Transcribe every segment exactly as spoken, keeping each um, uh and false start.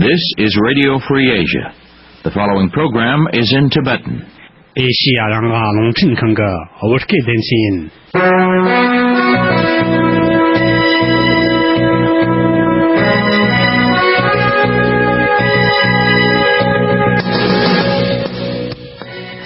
This is Radio Free Asia. The following program is in Tibetan. ཨེ་ཤི་ཡ་རང་དབང་རླུང་འཕྲིན་ཁང་གི་བོད་སྐད་སྡེ་ཚན་ཡིན།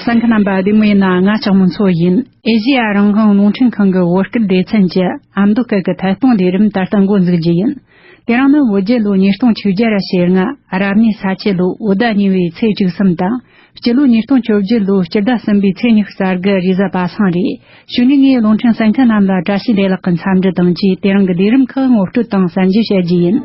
གསན་མཁན་རྣམ་པ་བདེ་མོ་ཡིན་ན། ང་ལྕགས་མོ་མཚོ་ཡིན། ཨེ་ཤི་ཡ་རང་དབང་རླུང་འཕྲིན་ཁང་གི་བོད་སྐད་སྡེ་ཚན་གྱི་ཨ་མདོ་སྐད་ཀྱི་ཐད་གཏོང་ལས་རིམ་ད་ལྟ་འགོ་འཛུགས་རྒྱུ་ཡིན། དེ་རིང་ནི་བོད་རྒྱལ་ལོ་ཉིས་སྟོང་ཆིག་བརྒྱ་ར་ཞེ་ལྔ། རབ་གནས་ས་ཁྱི་ལོ་འོ་ཟླ་གཉིས་པའི་ཚེས་བཅུ་གསུམ་དང་། སྤྱི་ལོ་ཉིས་སྟོང་བཅོ་བརྒྱད་ལོའི་སྤྱི་ཟླ་གསུམ་པའི་ཚེས་ཉི་ཤུ་རྩ་དགུ་རེས་གཟའ་པ་སངས་རེད། གཞུག་ནས་ངས་རླུང་འཕྲིན་གསན་མཁན་རྣམས་ལ་བཀྲ་ཤིས་བདེ་ལེགས་ཀྱི་འཚམས་འདྲི་དང་བཅས། དེ་རིང་གི་ལས་རིམ་ཁག་ངོ་སྤྲོད་དང་གསན་རྒྱུ་བྱ་རྒྱུ་ཡིན།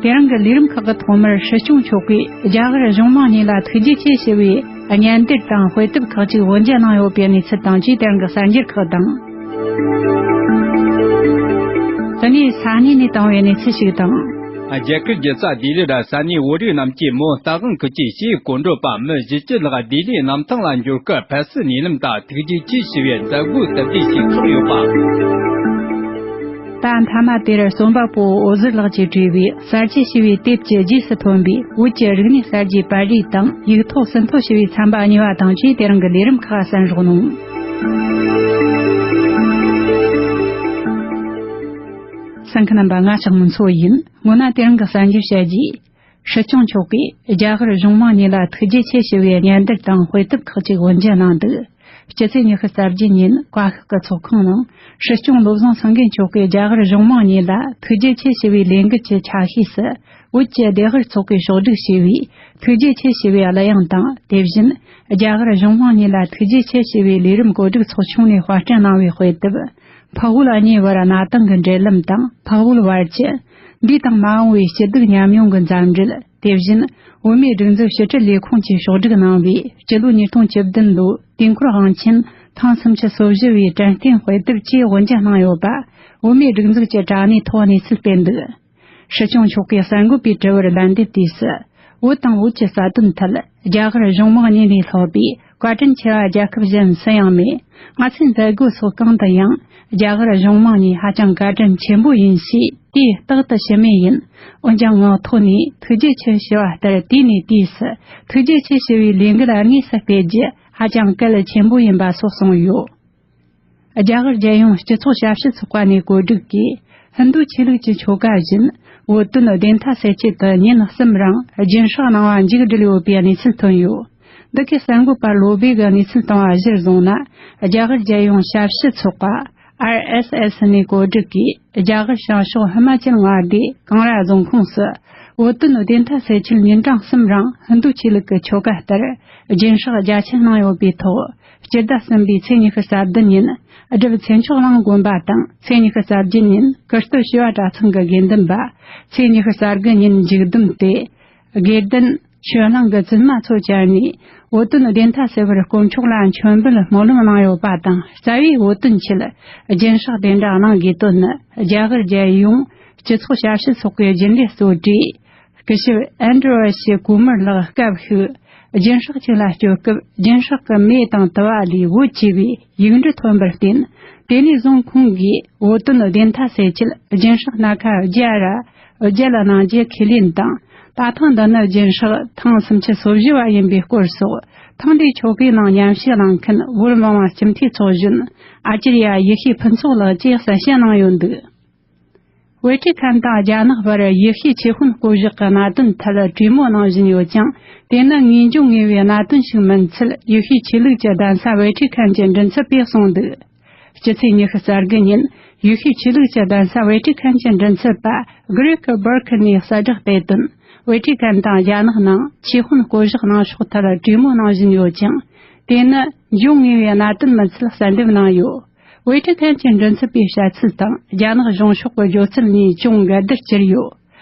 དེ་རིང་གི་ལས་རིམ་ཁག་གི་ཐོག་མར་སྲིད་སྐྱོང་མཆོག་གིས་རྒྱ་གར་གཞུང་མང་གཉིས་ལ་ཐུགས་རྗེ་ཆེ་ཞུ་བའི་སྙན་དེབ་དང་དཔེ་དེབ་ཁག་ཅིག་དབུ་འབྱེད་གནང་ཡོད་པའི་གནས་ཚུལ་དང་བཅས། དེ་རིང་གི་གསར་འགྱུར་ཁག་དང་། དེ་ནས་ས་གནས་ནས་བཏང་བའི་གནས་ཚུལ་ཞིག་དང་། རྒྱ་གར་རྒྱལ་ས་ལྡི་ལི་ར་ས་གནས་བོད་རིགས་རྣམས་ཀྱིས་མོན་རྟ་དབང་ཁུལ་གྱི་ཞི་བའི་གོམ་བགྲོད་པ་མི་བཞི་བཅུ་ལྷག་ལྡི་ལིའི་གནམ་ཐང་ལ་འབྱོར་སྐབས་ཕེབས་བསུ་སྣེ་ལེན་དང་ཐུགས་རྗེ་ཆེ་ཞུ་བའི་མཛད་སྒོའི་གཏམ་བཤད་ཞིག་འཚོགས་ཡོད་པ། ད་མཐའ་མ་དེར་རྩོམ་པ་པོ་འོད་ཟེར་ལགས་ཀྱིས་བྲིས་པའི་གསར་བརྗེ་ཞེས་པའི་དེབ་ཀྱི་རྗེས་སུ་ཐོན་པའི་བོད་ཀྱི་རིག་གནས་གསར་བརྗེའི་པར་རིས་དང་ཡིག་ཐོག་ཟིན་ཐོ་ཞེས་པའི་ཚན་པ་གཉིས་པ་དང་བཅས། དེ་རིང་གི་ལས་རིམ་ཁག་གསན་རོགས་གནང་། གསན་མཁན་རྣམ་པ་ང་ལྕགས་མོ་མཚོ་ཡིན། སྔོན་ན་དེ་རིང་གི་གསར་འགྱུར་བཤད་རྗེས། སྲིད་སྐྱོང་མཆོག་གིས་རྒྱ་གར་གཞུང་མང་གཉིས་ལ་ཐུགས་རྗེ་ཆེ་ཞུ་བའི་སྙན་དེབ་དང་དཔེ་དེབ་ཁག་ཅིག་དབུ་འབྱེད་གནང་འདུག། སྤྱི་ཚེས་ཉི་ཤུ་རྩ་བརྒྱད་ཉིན་བཀའ་ཤག་གི་ཚོགས་ཁང་ནང་སྲིད་སྐྱོང་བློ་བཟང་སེང་གེ་མཆོག་གིས་རྒྱ་གར་གཞུང་མང་གཉིས་ལ་ཐུགས་རྗེ་ཆེ་ཞུ་བའི་ལས་འགུལ་གྱི་ཆ་ཤས་སུ། བོད་ཀྱི་བདེན་དཔང་ཚོགས་པས་ཕྱོགས་སྒྲིག་བྱས་པའི་ཐུགས་རྗེ་ཆེ་ཞུ་བའི་གླུ་དབྱངས་དང་། དེ་བཞིན་རྒྱ་གར་གཞུང་མང་གཉིས་ལ་ཐུགས་རྗེ་ཆེ་ཞུ་བའི་ལས་རིམ་གོ་སྒྲིག་ཚོགས་ཆུང་ནས་དཔར་སྐྲུན་གནང་བའི་དཔེ་དེབ། འཕགས་བོད་གཉིས་བར་གནའ་དེང་གི་འབྲེལ་ལམ་དང་འཕགས་བོད་བར་གྱི་འདས་དང་མ་འོངས་པའི་སྐྱིད་སྡུག་མཉམ་མྱོང་གི་མཛའ་འབྲེལ། དེ་བཞིན་བོད་མིའི་སྒྲིག་འཛུགས་ཕྱི་དྲིལ་ལས་ཁུངས་ཀྱིས་ཕྱོགས་སྒྲིག་གནང་བའི་སྤྱི་ལོ་ཉིས་སྟོང་བཅུ་བདུན་ལོའི་དུས་འཁོར་དབང་ཆེན་ཐེངས་སུམ་ཅུ་སོ་བཞི་བའི་དྲན་རྟེན་དཔེ་དེབ་བཅས་དབུ་འབྱེད་གནང་ཡོད་པ། བོད་མིའི་སྒྲིག་འཛུགས་ཀྱི་དྲ་གནས་ཐོག་གནས་ཚུལ་སྤེལ་འདུག། སྲིད་སྐྱོང་མཆོག་གིས་གསར་འགོད་པའི་དྲི་བར་ལན་འདེབས་དུས་སུ། བོད་དང་བོད་ཀྱི་རྩ་དོན་ཐད་རྒྱ་གར་གཞུང་མང་གཉིས་ལས་ལྷག་པའི་བཀའ་དྲིན་ཆེ་བ་རྒྱལ་ཁབ་གཞན་སུ་ཡང་མེད། ང་ཚོའི་མཛད་སྒོ་སོགས་གང་དུ་ཡང་རྒྱ་གར་གཞུང་མང་གཉིས་ཧ་ཅང་བཀའ་དྲིན་ཆེན་པོ་ཡིན་ཞེས་དུས་རྟག་ཏུ་ཞུ་མུས་ཡིན། འོན་ཀྱང་ངག་ཐོག་ནས་ཐུགས་རྗེ་ཆེ་ཞུ་བ་ལྟར་དུས་ནས་དུས་སུ་ཐུགས་རྗེ་ཆེ་ཞུ་བའི་ལས་འགུལ་དངོས་སུ་སྤེལ་རྒྱུ་ཧ་ཅང་གལ་ཆེན་པོ་ཡིན་པ་སོགས་གསུངས་ཡོད། རྒྱ་གར་རྒྱལ་ཡོངས་སྤྱི་ཚོགས་ཞབས་ཞུ་ཚོགས་པ་ནས་གོ་སྒྲིག་གིས་ཧིན་རྡུ་ཆོས་ལུགས་ཀྱི་ཆོ་ག་བཞིན་བོད་དོན་བདེན་མཐའ་གསལ་ཆེད་དུ་ཉིན་གསུམ་རིང་རྒྱུན་ཧྲག་གནང་བ་མཇུག་བསྒྲིལ་ཡོད་པའི་གནས་ཚུལ་ཐོན་ཡོད། འདི་གའི་གསར་འགོད་པ་བློ་སྦེ་གིས་གནས་ཚུལ་བཏང་བ་གཞིར་བཟུང་ན། རྒྱ་གར་རྒྱལ་ཡོངས་ཞབས་ཞུ་ཚོགས་པ་ཨར་ཨེས་ཨེས་ནས་གོ་སྒྲིག་གིས་རྒྱ་གར་བྱང་ཕྱོགས་ཧི་མ་ཅལ་མངའ་སྡེ་ཀང་ར་རྫོང་ཁོངས་སུ་བོད་དོན་བདེན་མཐའ་གསལ་ཆེད་ཉིན་གྲངས་གསུམ་རིང་ཧིན་རྡུ་ཆོས་ལུགས་ཀྱི་ཆོ་ག་ལྟར་རྒྱུན་ཧྲག་རྒྱ་ཆེ་གནང་ཡོད་པའི་ཐོག། སྤྱི་ཟླ་གསུམ་པའི་ཚེས་ཉི་ཤུ་རྩ་བདུན་ཉིན་སྒྲུབ་ཆོས་མཆོག་གླིང་དགོན་པ་དང་། ཚེས་ཉི་ཤུ་རྩ་བརྒྱད་ཉིན་ཀིརྟི་བྱེས་པ་གྲྭ་ཚང་གི་དགེ་འདུན་པ། ཚེས་ཉི་ཤུ་རྩ་དགུ་ཉིན་མཇུག་བསྡོམས་ཏེ་དགེ་ལྡན་ཆོས་གླིང་གི་བཙུན་མ་ཚོ་བཅར་ནས་བོད་དོན་བདེན་མཐའ་གསལ་བར་དཀོན་མཆོག་ལ་མཆོད་འབུལ་སྨོན་ལམ་གནང་ཡོད་པ་དང་། རྩ་བའི་བོད་དོན་ཆེད་རྒྱུན་ཧྲག་དེ་འདྲ་གནང་དགོས་དོན་ནི་རྒྱ་གར་རྒྱལ་ཡོངས་སྤྱི་ཚོགས་ཞབས་ཞུ་ཚོགས་པའི་རྒྱུན་ལས་གཙོ་གྲས། སྐུ་ཞབས་ཨན་ཌྲུ་ཝ་ཤི་ཀུ་མར་ལགས་སྐབས་ཤིག་རྒྱུན་ཧྲག་ཅིག་ལ་སྐྱོད་སྐབས། རྒྱུན་ཧྲག་གི་མེ་དང་དུ་བ་ལས་བོད་ཅེས་པའི་ཡིག་འབྲུ་ཐོན་པར་བརྟེན། དེ་ནས་བཟུང་ཁོང་གིས་བོད་དོན་བདེན་མཐའ་གསལ་ཆེད་རྒྱུན་ཧྲག་སྣ་ཁ་བརྒྱ་ར་བརྒྱད་ལ་གནང་རྒྱུ་ཁས་ལེན་དང་། ད་ཐེངས་འདི་ནི་རྒྱུན་ཧྲག་ཐེངས་སུམ་ཅུ་སོ་བཞི་བ་ཡིན་པའི་སྐོར་སོགས། ཐེངས་འདིའི་ཆོ་གའི་ནང་མཉམ་ཞུགས་གནང་མཁན་བོད་མི་མང་སྤྱི་འཐུས་ཚོགས་གཞོན་ཨ་ཅར་ཡ་ཡེ་ཤེས་ཕུན་ཚོགས་ལགས་ཀྱིས་གསལ་བཤད་གནང་ཡོད་འདུག། ཝེ་ཊི་ཁན་དང་རྒྱ་ནག་བར་ཡེ་ཤུའི་ཆོས་དཔོན་བསྐོ་གཞག་གི་གནད་དོན་ཐད་གྲོས་མོལ་གནང་བཞིན་ཡོད་ཀྱང་། དེ་ནི་ངེས་འབྱུང་ངེས་པའི་གནད་དོན་ཞིག་མིན་ཚུལ་ཡེ་ཤུའི་ཆོས་ལུགས་ཀྱི་གདན་ས་ཝེ་ཊི་ཁན་གྱི་མགྲིན་ཚབ་པས་གསུངས་འདུག། སྤྱི་ཚེས་ཉི་ཤུ་རྩ་དགུ་ཉིན་ཡེ་ཤུའི་ཆོས་ལུགས་ཀྱི་གདན་ས་ཝེ་ཊི་ཁན་གྱི་མགྲིན་ཚབ་པ་གྷི་རེ་ཀི་བར་ཁི་ནས་གསལ་བསྒྲགས་སྤེལ་དོན། ཝེ་ཊི་ཁན་དང་རྒྱ་ནག་ནང་ཆོས་དཔོན་བསྐོ་གཞག་གནང་ཕྱོགས་ཐད་གྲོས་མོལ་གནང་བཞིན་ཡོད་ཀྱང་། དེ་ནི་འབྱུང་ངེས་པའི་གནད་དོན་མིན་ཚུལ་གསལ་འདེབས་གནང་ཡོད། ཝེ་ཊི་ཁན་གྱི་མགྲིན་ཚབ་པའི་བཤད་ཚུལ་དང་རྒྱ་ནག་གཞུང་ཕྱོགས་ཀྱི་བརྗོད་ཚུལ་གཉིས་ཅུང་འགལ་ཟླར་གྱུར་ཡོད།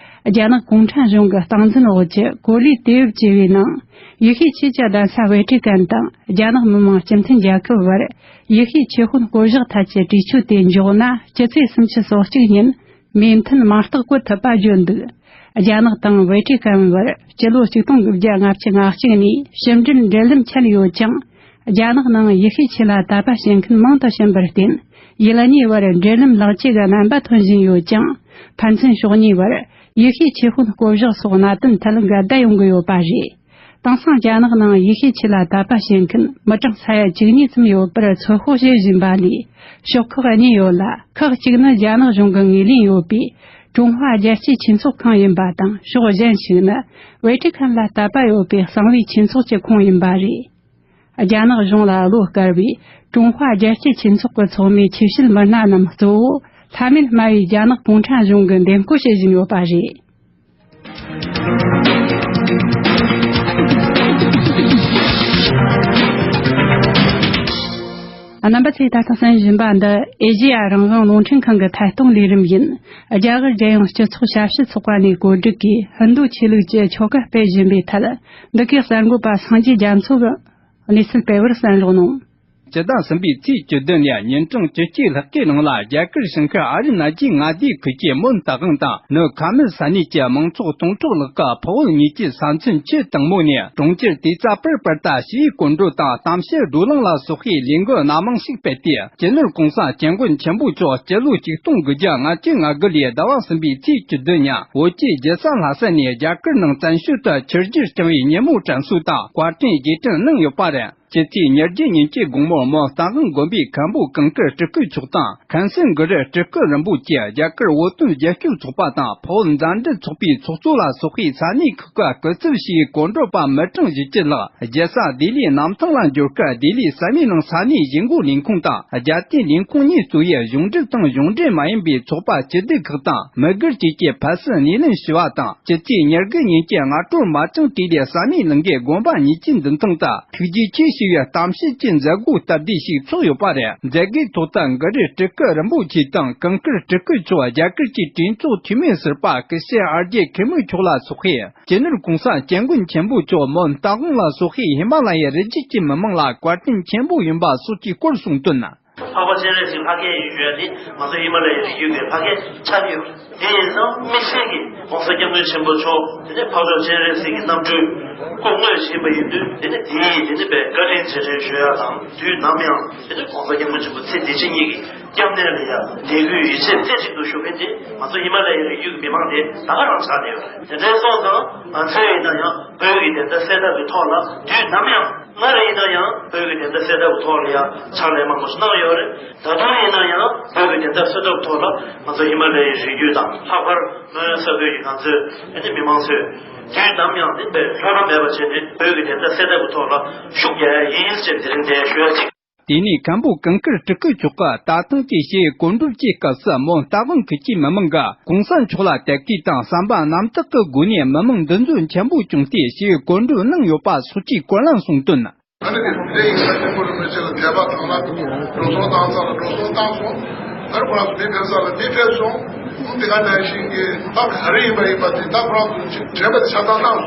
རྒྱ་ནག་གུང་ཁྲན་གཞུང་གི་སྟངས་འཛིན་འོག་གི་གོ་ལའི་དུས་བབ་ཅེས་པའི་ནང་། ཡེ་ཤུའི་ཆོས་ཀྱི་གདན་ས་ཝེ་ཊི་ཁན་དང་རྒྱ་ནག་མི་དམངས་སྤྱི་མཐུན་རྒྱལ་ཁབ་བར་ཡེ་ཤུའི་ཆོས་དཔོན་བསྐོ་གཞག་ཐད་ཀྱི་གྲོས་ཆོད་དེ་འཇོག་ན། སྤྱི་ཚེས་སུམ་ཅུ་སོ་གཅིག་ཉིན་མོས་མཐུན་མ་རྟགས་བཀོད་ཐུབ་པ་བརྗོད་འདུག། རྒྱ་ནག་དང་ཝེ་ཊི་ཁན་བར་སྤྱི་ལོ་ཆིག་སྟོང་དགུ་བརྒྱ་ལྔ་བཅུ་ང་གཅིག་ནས་ཕྱི་འབྲེལ་འབྲེལ་ལམ་ཆད་ཡོད་ཀྱང་། རྒྱ་ནག་ནང་ཡེ་ཤུའི་ཆོས་ལ་དད་པ་བྱེད་མཁན་མང་དུ་ཕྱིན་པར་བརྟེན། ཡུལ་གཉིས་བར་འབྲེལ་ལམ་ལེགས་བཅོས་ཀྱི་རྣམ་པ་ཐོན་བཞིན་ཡོད་ཀྱང་། ཕན་ཚུན་ཕྱོགས་གཉིས་བར་ཡེ་ཤུའི་ཆོས་དཔོན་བསྐོ་གཞག་སོགས་གནད་དོན་ཐད་འགལ་ཟླ་ཡོང་གི་ཡོད་པ་རེད། དེང་སང་རྒྱ་ནག་ནང་ཡེ་ཤུའི་ཆོས་ལ་དད་པ་བྱེད་མཁན་མི་གྲངས་ས་ཡ་བཅུ་གཉིས་ཙམ་ཡོད་པར་ཚོད་དཔོག་བྱེད་བཞིན་པ་ལས། ཕྱོགས་ཁག་གཉིས་ཡོད་ལ། ཁག་གཅིག་ནི་རྒྱ་ནག་གཞུང་གི་ངོས་ལེན་ཡོད་པའི་ཀྲུང་ཧྭ་རྒྱལ་གཅེས་ཆོས་ཚོགས་ཁང་ཡིན་པ་དང་། ཕྱོགས་གཞན་ཞིག་ནི་ཝེ་ཊི་ཁན་ལ་དད་པ་ཡོད་པའི་གསང་བའི་ཆོས་ཚོགས་ཀྱི་ཁོངས་ཡིན་པ་རེད། རྒྱ་ནག་གཞུང་ལ་བློ་དཀར་བའི་ཀྲུང་ཧྭ་རྒྱལ་གཅེས་ཆོས་ཚོགས་ཀྱི་ཚོགས་མི་ཆོས་བྱེད་མི་སྣ་རྣམས་གཙོ་བོ་ལྷ་མེད་སྨྲ་བའི་རྒྱ་ནག་གུང་ཁྲན་གཞུང་གིས་འདེམས་བསྐོ་བྱེད་བཞིན་ཡོད་པ་རེད། རྣམ་པ་ཚོས་ད་ལྟ་གསན་བཞིན་པ་འདི་ཨེ་ཤེ་ཡ་རང་དབང་རླུང་འཕྲིན་ཁང་གི་ཐད་གཏོང་ལས་རིམ་ཡིན། རྒྱ་གར་རྒྱལ་ཡོངས་སྤྱི་ཚོགས་ཞབས་ཞུ་ཚོགས་པ་ནས་བཀོད་སྒྲིག་གིས་ཧིན་རྡུ་ཆོས་ལུགས་ཀྱི་ཆོ་ག་སྤེལ་བཞིན་པའི་ཐད། འདི་གའི་གསར་འགོད་པ་སངས་རྒྱས་རྒྱ་མཚོ་གིས་གནས་ཚུལ་སྤེལ་བར་གསན་རོགས་གནང་། སྤྱི་ཟླ་གསུམ་པའི་ཚེས་བཅུ་བདུན་ནས་ཉིན་གྲངས་བཅུ་གཅིག་ལྷག་གི་ནང་ལ། རྒྱ་གར་ཞིང་ཁུལ་ཨ་རི་ན་ཇི་མངའ་སྡེའི་ཁུལ་གྱི་མོན་རྟ་དབང་དང་ནུབ་ཁ་མིལ་ས་གནས་ཀྱི་མང་ཚོགས་སྟོང་ཕྲག་ལྷག་གིས་ཕ་བོད་གཉིས་ཀྱི་ས་མཚམས་ཆུ་དྭངས་མོ་ནས་གྲོང་ཁྱེར་ཏི་ཙ་པུར་བར་དུ་ཞི་བའི་སྐོར་བྲོ་དང་གཏམ་བཤད་བགྲོ་གླེང་ལ་སོགས་པའི་ལས་འགུལ་སྣ་མང་ཞིག་སྤེལ་ཏེ། སྤྱི་ནོར་གོང་ས་སྐྱབས་མགོན་ཆེན་པོ་མཆོག་སྤྱི་ལོ་ཆིག་སྟོང་དགུ་བརྒྱ་ལྔ་བཅུ་ང་དགུ་ལོའི་ཟླ་བ་གསུམ་པའི་ཚེས་བཅུ་བདུན་ཉིན་བོད་ཀྱི་རྒྱལ་ས་ལྷ་ས་ནས་རྒྱ་གར་ནང་བཙན་བྱོལ་དུ་ཆིབས་བསྒྱུར་བསྐྱངས་པའི་ཉིན་མོ་དྲན་གསོ་དང་བཀའ་དྲིན་རྗེས་དྲན་གནང་ཡོད་པ་རེད། སྤྱི་ཚེས་ཉེར་བརྒྱད་ཉིན་གྱི་དགོང་མོར་མོན་རྟ་དབང་དགོན་པའི་མཁན་པོ་གངས་དཀར་སྤྲུལ་སྐུ་མཆོག་དང་། མཁན་སྲུང་གུ་རུ་སྤྲུལ་སྐུ་རིན་པོ་ཆེ། རྒྱ་གར་བོད་དོན་རྒྱབ་སྐྱོར་ཚོགས་པ་དང་ཕ་བོད་མཛའ་འབྲེལ་ཚོགས་པའི་ཚོགས་གཙོ་ལ་སོགས་པའི་ས་གནས་ཁག་གི་སྐུ་ཚབ་ཞུ་བའི་སྐོར་བྲོ་པ་མི་གྲངས་བཞི་བཅུ་ལྷག་རྒྱལ་ས་ལྡི་ལིའི་གནམ་ཐང་ལ་འབྱོར་སྐབས། ལྡི་ལིའི་ས་གནས་ནང་ས་གནས་གཞུང་སྒོ་ལས་ཁུངས་དང་རྒྱལ་བསྟན་ལས་ཁུངས་གཉིས་གཙོ་བའི་གཞུང་སྒྲུབ་དང་གཞུང་འབྲེལ་མ་ཡིན་པའི་ཚོགས་པ་སྤྱི་སྡེ་ཁག་དང་མི་སྒེར་བཅས་ཀྱིས་ཕུལ་བྱུང་སྣེ་ལེན་ཞུ་བ་དང་། སྤྱི་ཚེས་ཉེར་དགུ་ཉིན་གྱི་སྔ་དྲོར་མ་ཅང་ཏི་ལི་བསམ་ཡས་གླིང་གི་དགོན་པ་གཉིས་ཀྱི་མདུན་ཐང་དུ། ཐུགས་རྗེ་ཆེ་ཞུ་བའི་གཏམ་བཤད་ཀྱི་མཛད་སྒོ་སྟབས་བདེ་ཞིག་ཚོགས་ཡོད་པ་རེད། མཛད་སྒོའི་ཐོག་ཏུ་གུ་རུ་སྤྲུལ་སྐུ་རིན་པོ་ཆེ་དང་གངས་དཀར་སྤྲུལ་སྐུ་མཆོག་རྒྱ་གར་གྱི་གྲོས་ཚོགས་འཐུས་མི་ཟུར་པ་སྐུ་ཞབས་ཨར་ཇེ་ཁེ་མུ་མཆོག་ལ་སོགས་པའི་སྤྱི་ནོར་གོང་ས་སྐྱབས་མགོན་ཆེན་པོ་མཆོག་མོན་རྟ་དབང་ལ་སོགས་པའི་ཧི་མ་ལ་ཡའི་རི་རྒྱུད་ཀྱི་མི་མང་ལ་བཀའ་དྲིན་ཆེན་པོ་ཡིན་པ་སོགས་ཀྱི་སྐོར་གསུངས་དོན། འཕགས་པ་སྤྱན་རས་གཟིགས་ལྷ་སྐལ་ཡིན་ཞུ་ཡ་དེ་ང་ཚོ་ཧི་མ་ལ་ཡའི་རི་རྒྱུད་ཀྱི་ལྷ་སྐལ་ཆགས་ཀྱི་ཡོད་རེད། དེ་ཡིན་ཙང་དམིགས་བསལ་གྱིས་༸གོང་ས་༸སྐྱབས་མགོན་ཆེན་པོ་མཆོག་དེ་ནས་འཕགས་མཆོག་སྤྱན་རས་གཟིགས་ཀྱི་རྣམ་སྤྲུལ་སྐུ་དངོས་ཡིན་པ་ཡིན་དུས། དེ་ནས་དེའི་དེ་ནས་པའི་བཀའ་དྲིན་རྗེས་དྲན་ཞུ་ཡ་དང་། དུས་ནམ་ཡང་དེ་ནས་༸གོང་ས་༸སྐྱབས་མགོན་ཆེན་པོ་ཚེ་འདི་ཕྱི་གཉིས་ཀྱི་སྐྱབས་གནས་ལ་ཡ་དད་གུས་ཡིད་ཆེས་རྩེ་གཅིག་ཏུ་ཞུ་མཁན་དེ་ང་ཚོ་ཧི་མ་ལ་ཡའི་རི་རྒྱུད་ཀྱི་མི་མང་དེ་ད་ག་རང་ཆགས་བསྡད་ཡོད་རེད། དེ་འདྲ་སོང་ཙང་ང་ཚོས་ཡིན་ན་ཡང་བོད་ཀྱི་བདེན་མཐའ་གསལ་ཐབས་ཀྱི་ཐོག་ལ། དུས་ནམ་ཡང་སྔར་ཡིན་ན་ཡང་བོད་ཀྱི་བདེན་མཐའ་གསལ་ཐབས་ཀྱི་ཐོག་ལ་ཡང་ཕྱག་ལས་མང་པོ་ཞིག་གནང་ཡོད་རེད། ད་དུང་ཡིན་ན་ཡང་བོད་ཀྱི་བདེན་མཐའ་གསལ་ཐབས་ཀྱི་ཐོག་ལ་ང་ཚོ་ཧི་མ་ལ་ཡའི་རི་རྒྱུད་དང་། ལྷག་པར་མོན་ས་ཁུལ་གྱི་ང་ཚོའི་ཨ་ནི་མི་མང་ཚོས་དུས་ནམ་ཡང་དེ་བས་ལྷོད་ལྷོད་མེད་པ་བྱས་ནས་བོད་ཀྱི་བདེན་མཐའ་གསལ་ཐབས་ཀྱི་ཐོག་ལ་ཤུགས་རྒྱག་ཡ་ཡིན་ཅེས་དེ་རིང་འདིར་ཞུ་ཡ་གཅིག། དེ་ནས་མཁན་པོ་གངས་དཀར་སྤྲུལ་སྐུ་མཆོག་གིས་ད་ཐེངས་ཀྱི་ཞི་བའི་སྐོར་བྲོ་གི་སྐབས་སུ་མོན་རྟ་དབང་ཁུལ་གྱི་མི་མང་གིས་གོང་ས་མཆོག་ལ་དད་གུས་དང་བསམ་པ་རྣམ་དག་གི་སྒོ་ནས་མི་མང་འདུ་འཛོམས་ཆེན་པོ་བྱུང་སྟེ་ཞི་བའི་སྐོར་བྲོ་གནང་ཡོད་པ་སོགས་ཀྱི་སྐོར་ལ་གསུངས་དོན། ཨ་ནི་དེ་ཡིན་ན་ཆེན་པོ་རིན་པོ་ཆེ་ལ་དད་པ་དང་ལ་འགྲོ་སོང་བཏང་ས་ལ་འགྲོ་སོང་བཏང་སོང་། ཨ་ནི་ཁོ་རང་ཚོ་མི་ཕེབས་ས་ལ་མི་ཕེབས་སོང་། ཨ་ནི་དེ་ག་ནང་བཞིན་གྱི་ད་ག་རེ་ཡིན་པ་ཡིན་པ་དེ་ད་ཁོ་རང་ཚོ་དྲན་པ་དེ་ཆ་ཚང་བཏང་སོང་།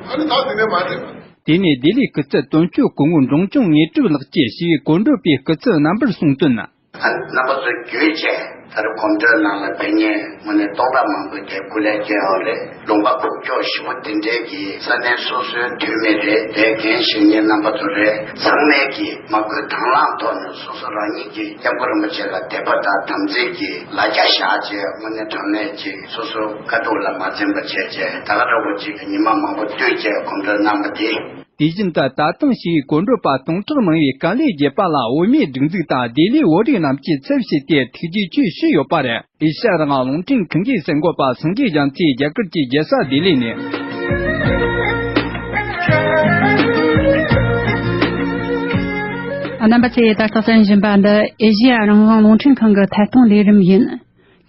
ཨ་ནི་ད་དེ་ནས་མ་རེད། དེ་ནས་ལྡི་ལི་སྐུ་ཚབ་དོན་གཅོད་སྐུ་ངོ་འབྲོང་ཆུང་དངོས་གྲུབ་ལགས་ཀྱིས་ཞི་བའི་སྐོར་བྲོ་པའི་སྐུ་ཚབ་རྣམ་པར་གསུངས་དོན། རྣམ་པ་ཚོ་བརྒྱུད་བྱས་ད་རེས་གོམ་བགྲོད་ནང་ལ་ཕེབས་མཁན་དངོས་གནས་རྟོགས་ར་མང་པོས་དེ་སྐུ་ལས་སྐྱོན་ཡོད་རེད། ལུང་པ་ཁུག་ཀྱོག་ཞེ་པོ་དེ་འདྲའི་གི་ས་གནས་སོ་སོའི་འཐུས་མི་རེད། དེ་འགན་བཞེས་མཁན་རྣམ་པ་ཚོ་རེད། ཚང་མས་ཀྱི་མ་བསྐུལ་དང་བླངས་ཐོག་ནས་སོ་སོ་རང་ཉིད་ཀྱི་སྐྱབས་མགོན་རིན་པོ་ཆེ་ལ་དད་པ་དང་དམ་ཚིག་གི་ལ་རྒྱ་བཞག་བྱས་དངོས་གནས་དྲང་གནས་ཀྱི་སོ་སོ་དཀའ་སྡུག་ལ་མ་འཛེམ་པ་བྱས་བྱས་ད་ག་འདྲ་བོ་ཅིག་ཉི་མ་མང་པོ་བསྟུད་བྱས་གོམ་བགྲོད་གནང་བ་དེ། དེ་བཞིན་དུ་ད་ཐེངས་ཞི་བའི་སྐོར་བྲོ་པ་སྟོང་ཕྲག་མང་བའི་དཀའ་ལས་བརྒྱུད་པ་ལ་བོད་མིའི་སྒྲིག་འཛུགས་དང་ལྡི་ལིའི་བོད་རིགས་རྣམས་ཀྱིས་ཚབ་བྱས་ཏེ་ཐུགས་རྗེ་ཆེ་ཞུས་ཡོད་པ་རེད། ཨེ་ཤ་ཡ་རང་དབང་རླུང་འཕྲིན་ཁང་གི་གསར་འགོད་པ་སངས་རྒྱས་རྒྱ་མཚོས་རྒྱ་གར་གྱི་རྒྱལ་ས་ལྡི་ལི་ནས། རྣམ་པ་ཚོས་ད་ལྟ་གསན་བཞིན་པ་འདི་ཨེ་ཤ་ཡ་རང་དབང་རླུང་འཕྲིན་ཁང་གི་ཐད་གཏོང་ལས་རིམ་ཡིན།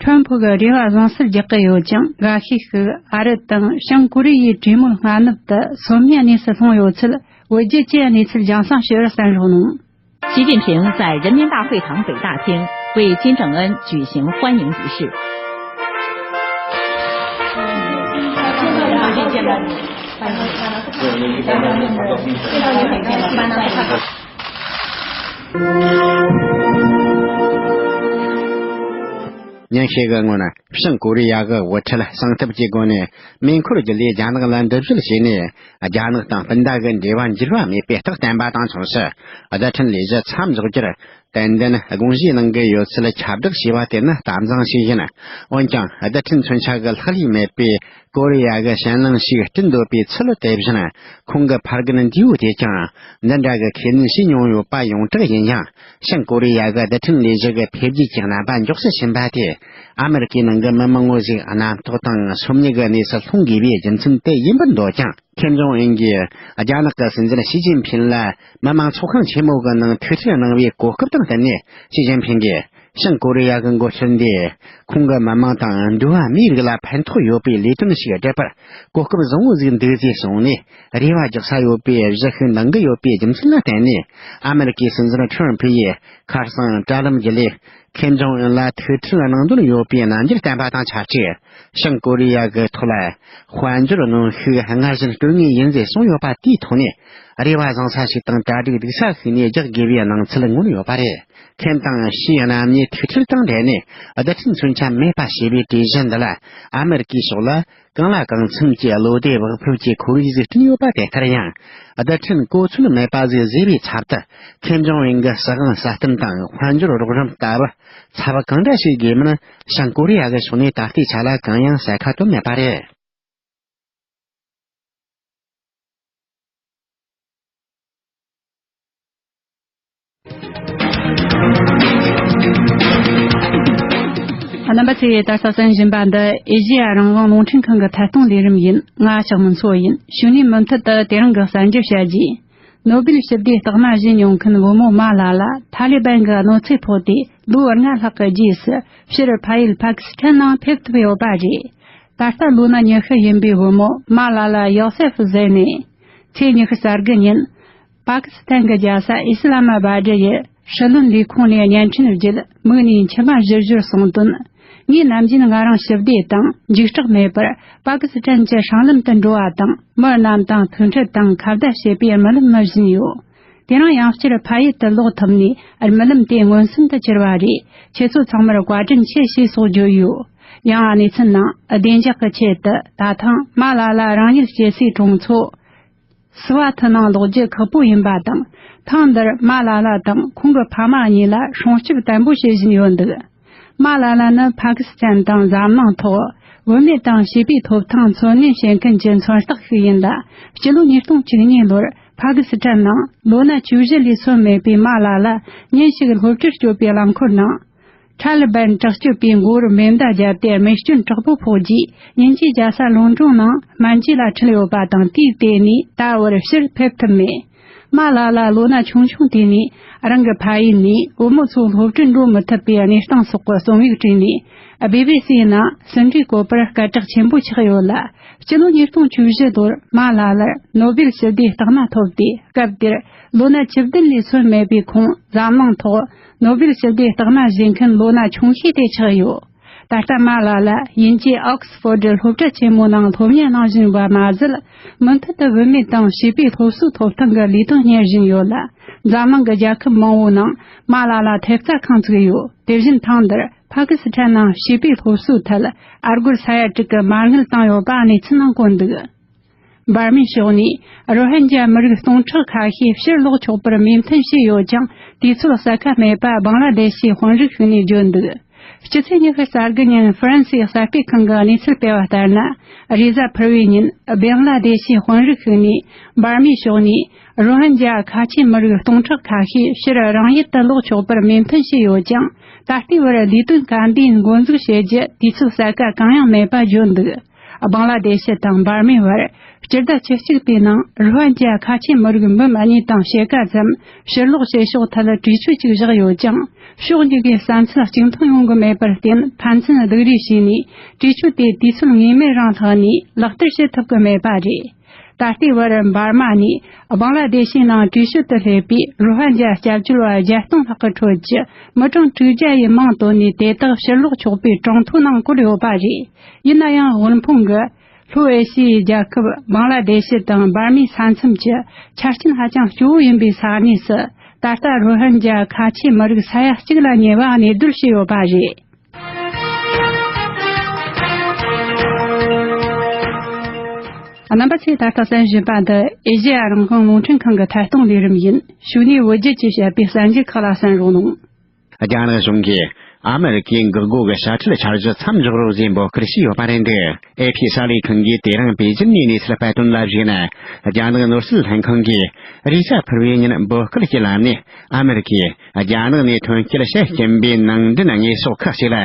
ཁྲོན་ཕུ་གི་རེ་བ་བཟང་སར་རྒྱག་གི་ཡོད་ཅིང་། འགའ་ཤས་ཤིག་ཨ་རི་དང་བྱང་ཀོ་རི་ཡའི་གྲོས་མོལ་སྔ་ནུབ་ཏུ་སོ་སྨྱའི་གནས་སུ་ལྷུང་ཡོད་ཚུལ་བོད་བརྒྱུད་ཀྱི་གནས་ཚུལ་རྒྱང་སྲིང་ཞུ་བར་གསན་རོགས་གནང་། 习近平在人民大会堂北大厅为金正恩举行欢迎仪式。ཤེས་གི་སྔོན། བྱང་ཀོ་རི་ཡ་གི་དབུ་ཁྲིད་གསང་ཐབས་ཀྱི་སྒོ་ནས་མེ་འཁོར་བརྒྱུད་ལས་རྒྱ་ནག་ལ་འདུ་བྱེད་བྱས་ནས། རྒྱ་ནག་དང་སྤུན་ཟླ་གི་འབྲེལ་བ་འགྱུར་བ་མེད་པའི་རྟགས་བསྟན་པ་དང་མཚུངས་སུ། རྡུལ་ཕྲན་ལས་གཞི་མཚམས་འཇོག་རྒྱུར་ཏན་ཏན་དགོངས་བཞེས་གནང་གི་ཡོད་ཚུལ་ཁྱབ་བསྒྲགས་བྱས་པ་དེ་ནི་གཏམ་བཟང་ཞིག་ཡིན། འོན་ཀྱང་། རྡུལ་ཕྲན་མཚོན་ཆ་གི་ལྷག་ལུས་མེད་པའི་ཀོ་རི་ཡ་གི་ཞེད་སྣང་ཞིག་བསྐྲུན་འདོད་པའི་ཚུལ་དེ་བཞིན། ཁོང་གི་ཕ་རྒན་འདས་པོ་དེས་ཀྱང་འདི་འདྲ་གི་ཁས་ལེན་བྱས་མྱོང་ཡོད་པ་ཡོངས་གྲགས་ཡིན་ཡང་། བྱང་ཀོ་རི་ཡ་གི་རྡུལ་ཕྲན་ལས་གཞི་གི་འཕེལ་རྒྱས་ཀྱི་རྣམ་པ་མགྱོགས་སུ་ཕྱིན་པ་དེས། ཨ་མེ་རི་ཀའི་ནང་གི་མི་མང་པོ་ཞིག་རྣམ་རྟོག་དང་སོམ་ཉི་གི་གནས་སུ་ལྷུང་དགོས་པའི་རྒྱུ་མཚན་དེ་ཡིན་པར་འདོད་ཀྱང་། ཁེམ་ཇོང་ཨུན་གྱིས་རྒྱ་ནག་གི་སྲིད་འཛིན་ཞི་ཅིན་ཕིན་ལ་མི་མང་ཚོགས་ཁང་ཆེན་མོ་གི་ནང་ཐུག་འཕྲད་གནང་བའི་གོ་སྐབས་དང་བསྟུན་ནས། ཞི་ཅིན་ཕིན་གྱིས་བྱང་ཀོ་རི་ཡ་གི་འགོ་ཁྲིད་འདིས་ཁོང་གི་མི་མང་དང་འགྲོ་བ་མིའི་རིགས་ལ་ཕན་ཐོགས་ཡོད་པའི་ལས་དོན་ཞིག་སྒྲུབ་པར་གོ་སྐབས་བཟང་བོ་ཟིག་འདུག་ཅེས་གསུངས་ནས། རེ་བ་རྒྱག་ས་ཡོད་པའི་གཞི་ཤིག་འདང་གི་ཡོད་པའི་རྒྱུ་མཚན་ལ་བརྟེན་ནས། ཨ་མེ་རི་ཀའི་སྲིད་འཛིན་ཁྲོམ་ཕུ་ཡིས་ཁ་སང་དྲ་ལམ་བརྒྱུད་ལས་ཁེམ་ཇོང་ཨུན་ལ་ཐུག་འཕྲད་གནང་འདོད་ཡོད་པའི་རྣམ་འགྱུར་བསྟན་པ་དང་ཆབས་ཅིག། བྱང་ཀོ་རི་ཡ་གི་ཐོག་ལ་དཔལ་འབྱོར་གནོན་ཤུགས་སྔར་བཞིན་སྤྲོད་ངེས་ཡིན་ཟེར་གསུངས་ཡོད་པ་དེའི་ཐོག་ནས། རེ་བ་བཟང་ས་ཞིག་དང་གྲ་སྒྲིག་སྡུག་ས་ཞིག་ནས་རྒྱག་དགོས་པའི་སྣང་ཚུལ་མངོན་ཡོད་པ་རེད། ཁེམ་དང་ཞི་རྣམ་གཉིས་ཐུག་འཕྲད་དང་འབྲེལ་ནས། རྡུལ་ཕྲན་མཚོན་ཆ་མེད་པ་ཞེས་པའི་གྲོས་གཞི་འདི་ལ་ཨ་མེ་རི་ཀའི་ཕྱོགས་ལ་གང་ལ་གང་འཚམ་གྱི་བློ་བདེ་བག་ཕེབས་ཀྱི་ཁོར་ཡུག་ཟིག་བསྐྲུན་ཡོད་པ་དེ་ལྟར་ཡང་། རྡུལ་ཕྲན་གོ་ཚོད་མེད་པ་ཟིག་བཟོས་པའི་ཚབ་ཏུ། ཁེམ་ཇོང་ཨུན་གྱི་སྲིད་དབང་སྲ་བརྟན་དང་དཔལ་འབྱོར་རོགས་རམ་ལྟ་བུ་ཚབས་གང་འདྲ་ཞིག་དགོས་མིན། བྱང་ཀོ་རི་ཡ་གི་ཕྱོགས་ནས་ད་ལྟའི་ཆ་ལ་གང་ཡང་གསལ་ཁ་བཏོན་མེད་པ་རེད། རྣམ་པ་ཚོས་ད་ལྟ་གསན་བཞིན་པ་འདི་ཨེ་ཤེ་ཡ་རང་དབང་རླུང་འཕྲིན་ཁང་གི་ཐད་གཏོང་ལས་རིམ་ཡིན། ང་ཞག་མུན་མཚོ་ཡིན། གཞུག་ནས་མུ་མཐུད་དུ་དེ་རིང་གི་གསར་འགྱུར་བཤད་རྒྱུ་ཡིན། ནོ་སྦེལ་ཞི་བདེའི་རྟགས་མ་བཞེས་མྱོང་མཁན་བུ་མོ་མ་ལ་ལ་ཐ་ལི་བན་གྱི་གནོད་འཚེ་ཕོག་སྟེ་ལོ་ལྔ་ལྷག་གི་རྗེས་སུ་ཕྱིར་ཕ་ཡུལ་ཕ་ཀི་སི་ཐན་ནང་ཕེབས་ཐུབ་ཡོད་པ་རེད། ད་ལྟ་ལོ་ན་ཉི་ཤུ་ཡིན་པའི་བུ་མོ་མ་ལ་ལ་ཡོ་སེ་ཧྥི་ཟེར་ནས། ཚེས་ཉི་ཤུ་རྩ་དགུ་ཉིན། པ་ཀི་སི་ཐན་གྱི་རྒྱལ་ས་ཨི་སི་ལ་མ་བ་ཌི་ཡི་སྲིད་བློན་ལས་ཁུངས་ནས་བརྙན་འཕྲིན་བརྒྱུད་མིག་ནས་མཆི་མ་བཞུར་བཞུར་གསུངས་དོན། ངས་ནམ་རྒྱུན་ང་རང་ཞི་བདེ་དང་འཇིགས་སྐྲག་མེད་པར་པ་ཀི་སི་ཐན་གྱི་སྲང་ལམ་དུ་འགྲོ་བ་དང་མི་རྣམས་དང་ཐུག་འཕྲད་དང་ཁ་བརྡ་བྱེད་པའི་རྨི་ལམ་རྨི་བཞིན་ཡོད། དེ་རིང་ཡང་བསྐྱར་ཕ་ཡུལ་དུ་ལོག་ཐུབ་ནས་རྨི་ལམ་དེ་མངོན་སུམ་དུ་གྱུར་བ་རེད། ཁྱེད་ཚོ་ཚང་མར་བཀའ་དྲིན་ཆེ་ཞེས་སོགས་བརྗོད་ཡོད། ཡང་གནས་ཚུལ་ནང་བདེ་འཇགས་ཀྱི་ཆེད་དུ་ད་ཐེངས་མ་ལ་ལ་རང་ཡུལ་སྐྱེ་སའི་གྲོང་ཚོ་སི་ཝ་ཐི་ནང་ལོག་རྒྱུ་ཁག་པོ་ཡིན་པ་དང་། ཐེངས་འདིར་མ་ལ་ལ་དང་ཁོང་གི་ཕ་མ་གཉིས་ལ་སྲུང་སྐྱོབ་བརྟན་པོ་བྱེད་བཞིན་ཡོད་འདུག། མ་ལ་ལ་ནི་ཕ་ཀི་སི་ཐན་དང་འཛམ་གླིང་ཐོག་བུད་མེད་དང་བྱིས་པའི་ཐོབ་ཐང་འཚོལ་སྣེ་བྱེད་མཁན་གྱི་མཚོན་རྟགས་ཤིག་ཡིན་ལ། སྤྱི་ལོ་ཉིས་སྟོང་བཅུ་གཉིས་ལོར་ཕ་ཀི་སི་ཐན་ནང་ལོ་ན་བཅུ་བཞི་ལས་སོན་མེད་པའི་མ་ལ་ལ་ཉིན་ཞིག་སློབ་གྲྭར་སྐྱོད་པའི་རླངས་འཁོར་ནང་། ཐ་ལི་བན་དྲག་སྤྱོད་པས་མགོ་བོར་མེ་མདའ་བརྒྱབ་སྟེ་རྨས་སྐྱོན་དྲག་པོ་ཕོག་རྗེས། དབྱིན་ཇིའི་རྒྱལ་ས་ལོན་ཀྲོང་ནང་སྨན་བཅོས་ལ་ཁྲིད་ཡོད་པ་དང་། དེའི་དེ་ནས་ད་བར་ཕྱིར་ཕེབས་ཐུབ་མེད། མ་ལ་ལ་ལོ་ན་ཆུང་ཆུང་དེ་ནས་རང་གི་ཕ་ཡུལ་ནས་བུ་མོ་ཚོ་སློབ་གྲྭར་འགྲོ་མི་ཐུབ་པའི་གནས་སྟངས་སོགས་ཀྱི་རྩོམ་ཡིག་བྲིས་ནས། བྷི་བྷི་སིའི་ནང་ཟིན་བྲིས་བཀོད་པར་སྐད་གྲགས་ཆེན་པོ་ཆགས་ཡོད་ལ། སྤྱི་ལོ་ཉིས་སྟོང་བཅུ་བཞི་ལོར་མ་ལ་ལར་ནོ་སྦེལ་ཞི་བདེའི་རྟགས་མ་ཐོབ་སྟེ། སྐབས་དེར་ལོ་ན་བཅུ་བདུན་ལས་སོན་མེད་པའི་ཁོང་འཛམ་གླིང་ཐོག་ནོ་སྦེལ་ཞི་བདེའི་རྟགས་མ་བཞེས་མཁན་ལོ་ན་ཆུང་ཤོས་དེ་ཆགས་ཡོད། ད་ལྟ་མ་ལ་ལ་དབྱིན་ཇིའི་ཨོག་སི་ཕོར་ཌི་སློབ་གྲྭ་ཆེན་མོའི་ནང་སློབ་གཉེར་གནང་བཞིན་པ་མ་ཟད། མུ་མཐུད་དུ་བུད་མེད་དང་བྱིས་པའི་སློབ་གསོའི་ཐོབ་ཐང་གི་ལས་དོན་གཉེར་བཞིན་ཡོད་ལ། འཛམ་གླིང་གི་རྒྱལ་ཁབ་མང་བོའི་ནང་མ་ལ་ལ་ཐེབས་རྩ་ཁང་བཙུགས་ཡོད། དེ་བཞིན་ཐེངས་འདིར་ཕ་ཀི་སི་ཐན་ནང་བྱིས་པའི་སློབ་གསོའི་ཐད་ཨ་སྒོར་ས་ཡ་དྲུག་གི་མ་དངུལ་བཏང་ཡོད་པ་གནས་ཚུལ་ནང་བཀོད་འདུག། འབར་མའི་ཕྱོགས་ནས་རོ་ཧིན་ཇ་མི་རིགས་སྟོང་ཕྲག་ཁ་ཤས་ཕྱིར་ལོག་ཆོག་པར་མོས་མཐུན་བྱས་ཡོད་ཀྱང་། དུས་ཚོད་གསལ་ཁ་མེད་པ་བང་ལ་དེ་ཤི་དཔོན་རིགས་ཤིག་ནས་བརྗོད་འདུག། སྤྱི་ཚེས་ཉི་ཤུ་རྩ་དགུ་ཉིན་ཧྥ་རན་སིའི་གསར་སྤེལ་ཁང་གིས་གནས་ཚུལ་སྤེལ་བ་ལྟར་ན། རེས་གཟའ་ཕུར་བུའི་ཉིན་བང་ལ་དེ་ཤི་དཔོན་རིགས་ཤིག་ནས་འབར་མའི་ཕྱོགས་ནས་རོ་ཧིན་ཇ་ཁ་ཆེ་མི་རིགས་སྟོང་ཕྲག་ཁ་ཤས་ཕྱིར་རང་ཡུལ་དུ་ལོག་ཆོག་པར་མོས་མཐུན་བྱས་ཡོད་ཀྱང་། ད་ལྟའི་བར་ལས་དོན་ག་འདྲའི་འགོ་འཛུགས་བྱེད་རྒྱུ་དུས་ཚོད་གསལ་ཁ་གང་ཡང་མེད་པ་བརྗོད་འདུག། བང་ལ་དེ་ཤི་དང་འབར་མའི་བར་སྤྱི་ཟླ་བཅུ་གཅིག་པའི་ནང་རུ་ཧན་ཇ་ཁ་ཆེ་མི་རིགས་འབུམ་གཉིས་དང་ཕྱེད་ཀ་ཙམ་ཕྱིར་ལོག་བྱེད་ཕྱོགས་ཐད་གྲོས་ཆོད་ཅིག་བཞག་ཡོད་ཀྱང་། ཕྱོགས་གཉིས་ཀའི་བསམ་ཚུལ་གཅིག་མཐུན་ཡོང་གི་མེད་པར་བརྟེན། ཕན་ཚུན་སྡུག་རུས་བྱས་ནས། གྲོས་ཆོད་དེ་དུས་ཚོད་ངེས་མེད་རིང་ལྷག་ནས་ལག་བསྟར་བྱེད་ཐུབ་ཀྱི་མེད་པ་རེད། ད་ལྟའི་བར་འབར་མ་ནས་བང་ལ་དེ་ཤི་ནང་གྲོས་ཆོད་དུ་སླེབས་པའི་རུ་ཧན་ཇ་སྐྱབས་བཅོལ་བ་བརྒྱད་སྟོང་ལྷག་གི་ཁྲོད་ཀྱི་མི་གྲངས་དྲུག་བརྒྱ་ཡི་མིང་བཏོན་ནས། དེ་དག་ཕྱིར་ལོག་ཆོག་པའི་གྲངས་ཐོའི་ནང་བཀོད་ཡོད་པ་རེད། ཡིན་ན་ཡང་། དབུལ་ཕོངས་ཀྱི་ལྷོ་ཨེ་ཤི་ཡའི་རྒྱལ་ཁབ་བང་ལ་དེ་ཤི་དང་འབར་མའི་ས་མཚམས་ཀྱི་ཆ་རྐྱེན་ཧ་ཅང་སྐྱོ་བོ་ཡིན་པའི་ས་གནས་སུ། ད་ལྟ་རུ་ཧན་ཇ་ཁ་ཆེ་མི་རིགས་ས་ཡ་གཅིག་ལ་ཉེ་བ་གནས་སྡོད་བྱས་ཡོད་པ་རེད། རྣམ་པ་ཚོས་ད་ལྟ་གསན་བཞིན་པ་འདི་ཨེ་ཤེ་ཡ་རང་དབང་རླུང་འཕྲིན་ཁང་གི་ཐད་གཏོང་ལས་རིམ་ཡིན། གཞུག་ནས་བོད་བརྒྱུད་ཀྱིས་བཤད་པའི་གསར་འགྱུར་ཁག་ལ་གསན་རོགས་གནང་། རྒྱ་ནག་གཞུང་གིས་ཨ་མེ་རི་ཁའི་འགག་སྒོ་གི་དཔྱ་ཁྲལ་འཆར་གཞི་མཚམས་འཇོག་རོགས་ཞེས་འབོད་སྐུལ་བྱས་ཡོད་པ་རེད་འདུག་ཨེ་ཕི་གསར་ལས་ཁང་གིས་དེ་རིང་པེ་ཅིན་ནས་གནས་ཚུལ་སྤེལ་དོན་ལ་གཞིགས་ན། རྒྱ་ནག་ནོར་སྲིད་ལྷན་ཁང་གིས་རེས་གཟའ་ཕུར་བུའི་ཉིན་འབོད་སྐུལ་གྱི་ལམ་ནས་ཨ་མེ་རི་ཁས་རྒྱ་ནག་ནས་ཐོན་སྐྱེད་ཞལ་སྐྱིན་པའི་ནང་འདྲེན་དངོས་ཟོག་ཁག་ཅིག་ལ་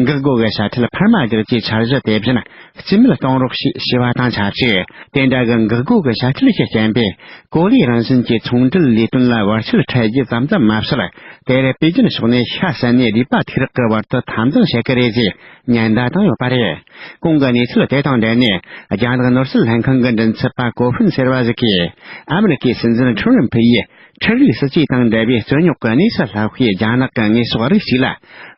འགག་སྒོ་གི་དཔྱ་ཁྲལ་འཕར་མ་རྒྱག་རྒྱུའི་འཆར་གཞི་དེ་བཞིན་རྩིས་མེད་གཏོང་རོགས་ཞེས་ཞུས་པ་དང་ཆབས་ཅིག་དེ་འདྲ་གི་འགག་སྒོ་གི་དཔྱ་ཁྲལ་གྱི་རྐྱེན་པས་གོ་ལའི་རང་བཞིན་གྱི་ཚོང་འབྲེལ་ལས་དོན་ལ་བར་ཆད་འཕྲད་རྒྱུ་ཙམ་ཙམ་མ་ཟད། དེར་པེ་ཅིན་ཕྱོགས་ནས་ཤ་ཟ་ནས་ལུས་པ་ཐེ་རག་གི་བར་དུ་འཐབ་འཛིང་བྱེད་ཀྱི་རེད་ཅེས་ཉེན་བརྡ་བཏང་ཡོད་པ་རེད། གོང་གི་གནས་ཚུལ་དེ་དང་འབྲེལ་ནས་རྒྱ་ནག་ནོར་སྲིད་ལྷན་ཁང་གི་མགྲིན་ཚབ་པ་ཀོ་ཧྥིན་ཟེར་བ་ཞིག་གིས། ཨ་མེ་རི་ཁའི་སྲིད་འཛིན་ཁྲོམ་རིམ་ཕུ་ཡིས་ཁྲིམས་རིག་སྲིད་ཇུས་དང་འབྲེལ་བའི་རྩོད་རྙོག་གི་གནས་སུ་ལྷག་པའི་རྒྱ་ནག་གི་དངོས་ཟོག་རིགས་ཤིག་ལ་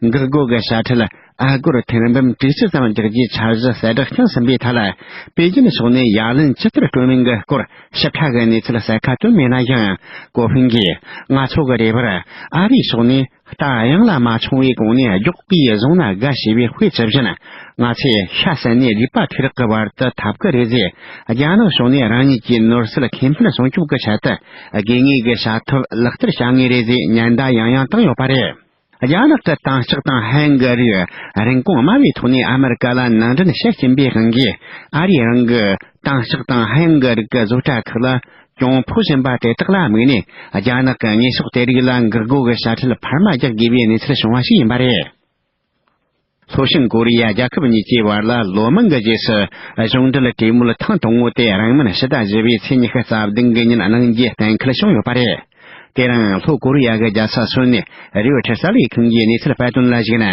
འགག་སྒོ་གི་དཔྱ་ཁྲལ་ཨ་སྒོར་ཐེར་འབུམ་དྲུག་ཅུ་ཙམ་རྒྱག་རྒྱུའི་འཆར་གཞི་གསལ་བསྒྲགས་བསྐྱངས་ཟིན་པའི་ཐད་ལ། པེ་ཅིན་ཕྱོགས་ནས་ཡ་ལན་ཇི་ལྟར་སྤྲོད་མིན་གྱི་སྐོར་ཞིབ་ཕྲ་གི་གནས་ཚུལ་གསལ་ཁ་བཏོན་མེད་ན་ཡང་། ཀོ་ཧྥིན་གྱིས་ང་ཚོ་གི་རེ་བར་ཨ་རིའི་ཕྱོགས་ནས་རྟ་གཡང་ལ་མ་མཆོང་བའི་གོང་ནས་མགྱོགས་པོས་བཟུང་ན་དགའ་ཞེས་པའི་དཔེ་ཇི་བཞིན། ང་ཚོས་ཤ་ཟ་ནས་ལུས་པ་ཐེ་རག་གི་བར་དུ་འཐབ་ཀྱི་རེད་ཟེར། རྒྱ་ནག་ཕྱོགས་ནས་རང་ཉིད་ཀྱི་ནོར་སྲིད་ཁེ་ཕན་སྲུང་སྐྱོབ་ཀྱི་ཆེད་དུ་དགོས་ངེས་ཀྱི་བྱ་ཐབས་ལག་བསྟར་བྱ་ངེས་རེད་ཟེར་ཉེན་བརྡ་ཡང་ཡང་བཏང་ཡོད་པ་རེད། རྒྱ་ནག་གི་དྭངས་ལྕགས་དང་ཧན་གི་རིགས་རིན་གོང་དམའ་བའི་ཐོག་ནས་ཨ་མེ་རི་ཀ་ལ་ནང་འདྲེན་བྱེད་བཞིན་པའི་དབང་གིས། ཨ་རིས་རང་གི་དྭངས་ལྕགས་དང་ཧན་གི་རིགས་ཀྱི་བཟོ་གྲྭ་ཁག་ལ་གྱོང་ཕོག་བཞིན་པ་དེ་དག་ལ་དམིགས་ནས། རྒྱ་ནག་གི་དངོས་ཟོག་དེ་རིགས་ལ་འགག་སྒོ་གི་དཔྱ་ཁྲལ་འཕར་མ་རྒྱག་དགོས་པའི་གནས་ཚུལ་བྱུང་བ་ཞིག་ཡིན་པ་རེད། ལྷོ་བྱང་ཀོ་རི་ཡ་རྒྱལ་ཁབ་གཉིས་ཀྱི་བར་ལ་ལོ་མང་གི་རྗེས་སུ་གཞུང་འབྲེལ་གྲོས་མོལ་ཐེངས་དང་པོ་དེ་རིང་མིན་ཕྱི་ཟླ་བཞི་པའི་ཚེས་ཉི་ཤུ་རྩ་བདུན་གི་ཉིན་གནང་རྒྱུའི་གཏན་འཁེལ་བྱུང་ཡོད་པ་རེད། དེ་རིང་ལྷོ་ཀོ་རི་ཡ་གི་རྒྱལ་ས་སོལ་ནས་རེའུ་ཊར་གསར་ལས་ཁང་གིས་གནས་ཚུལ་སྤེལ་དོན་ལ་གཞིགས་ན།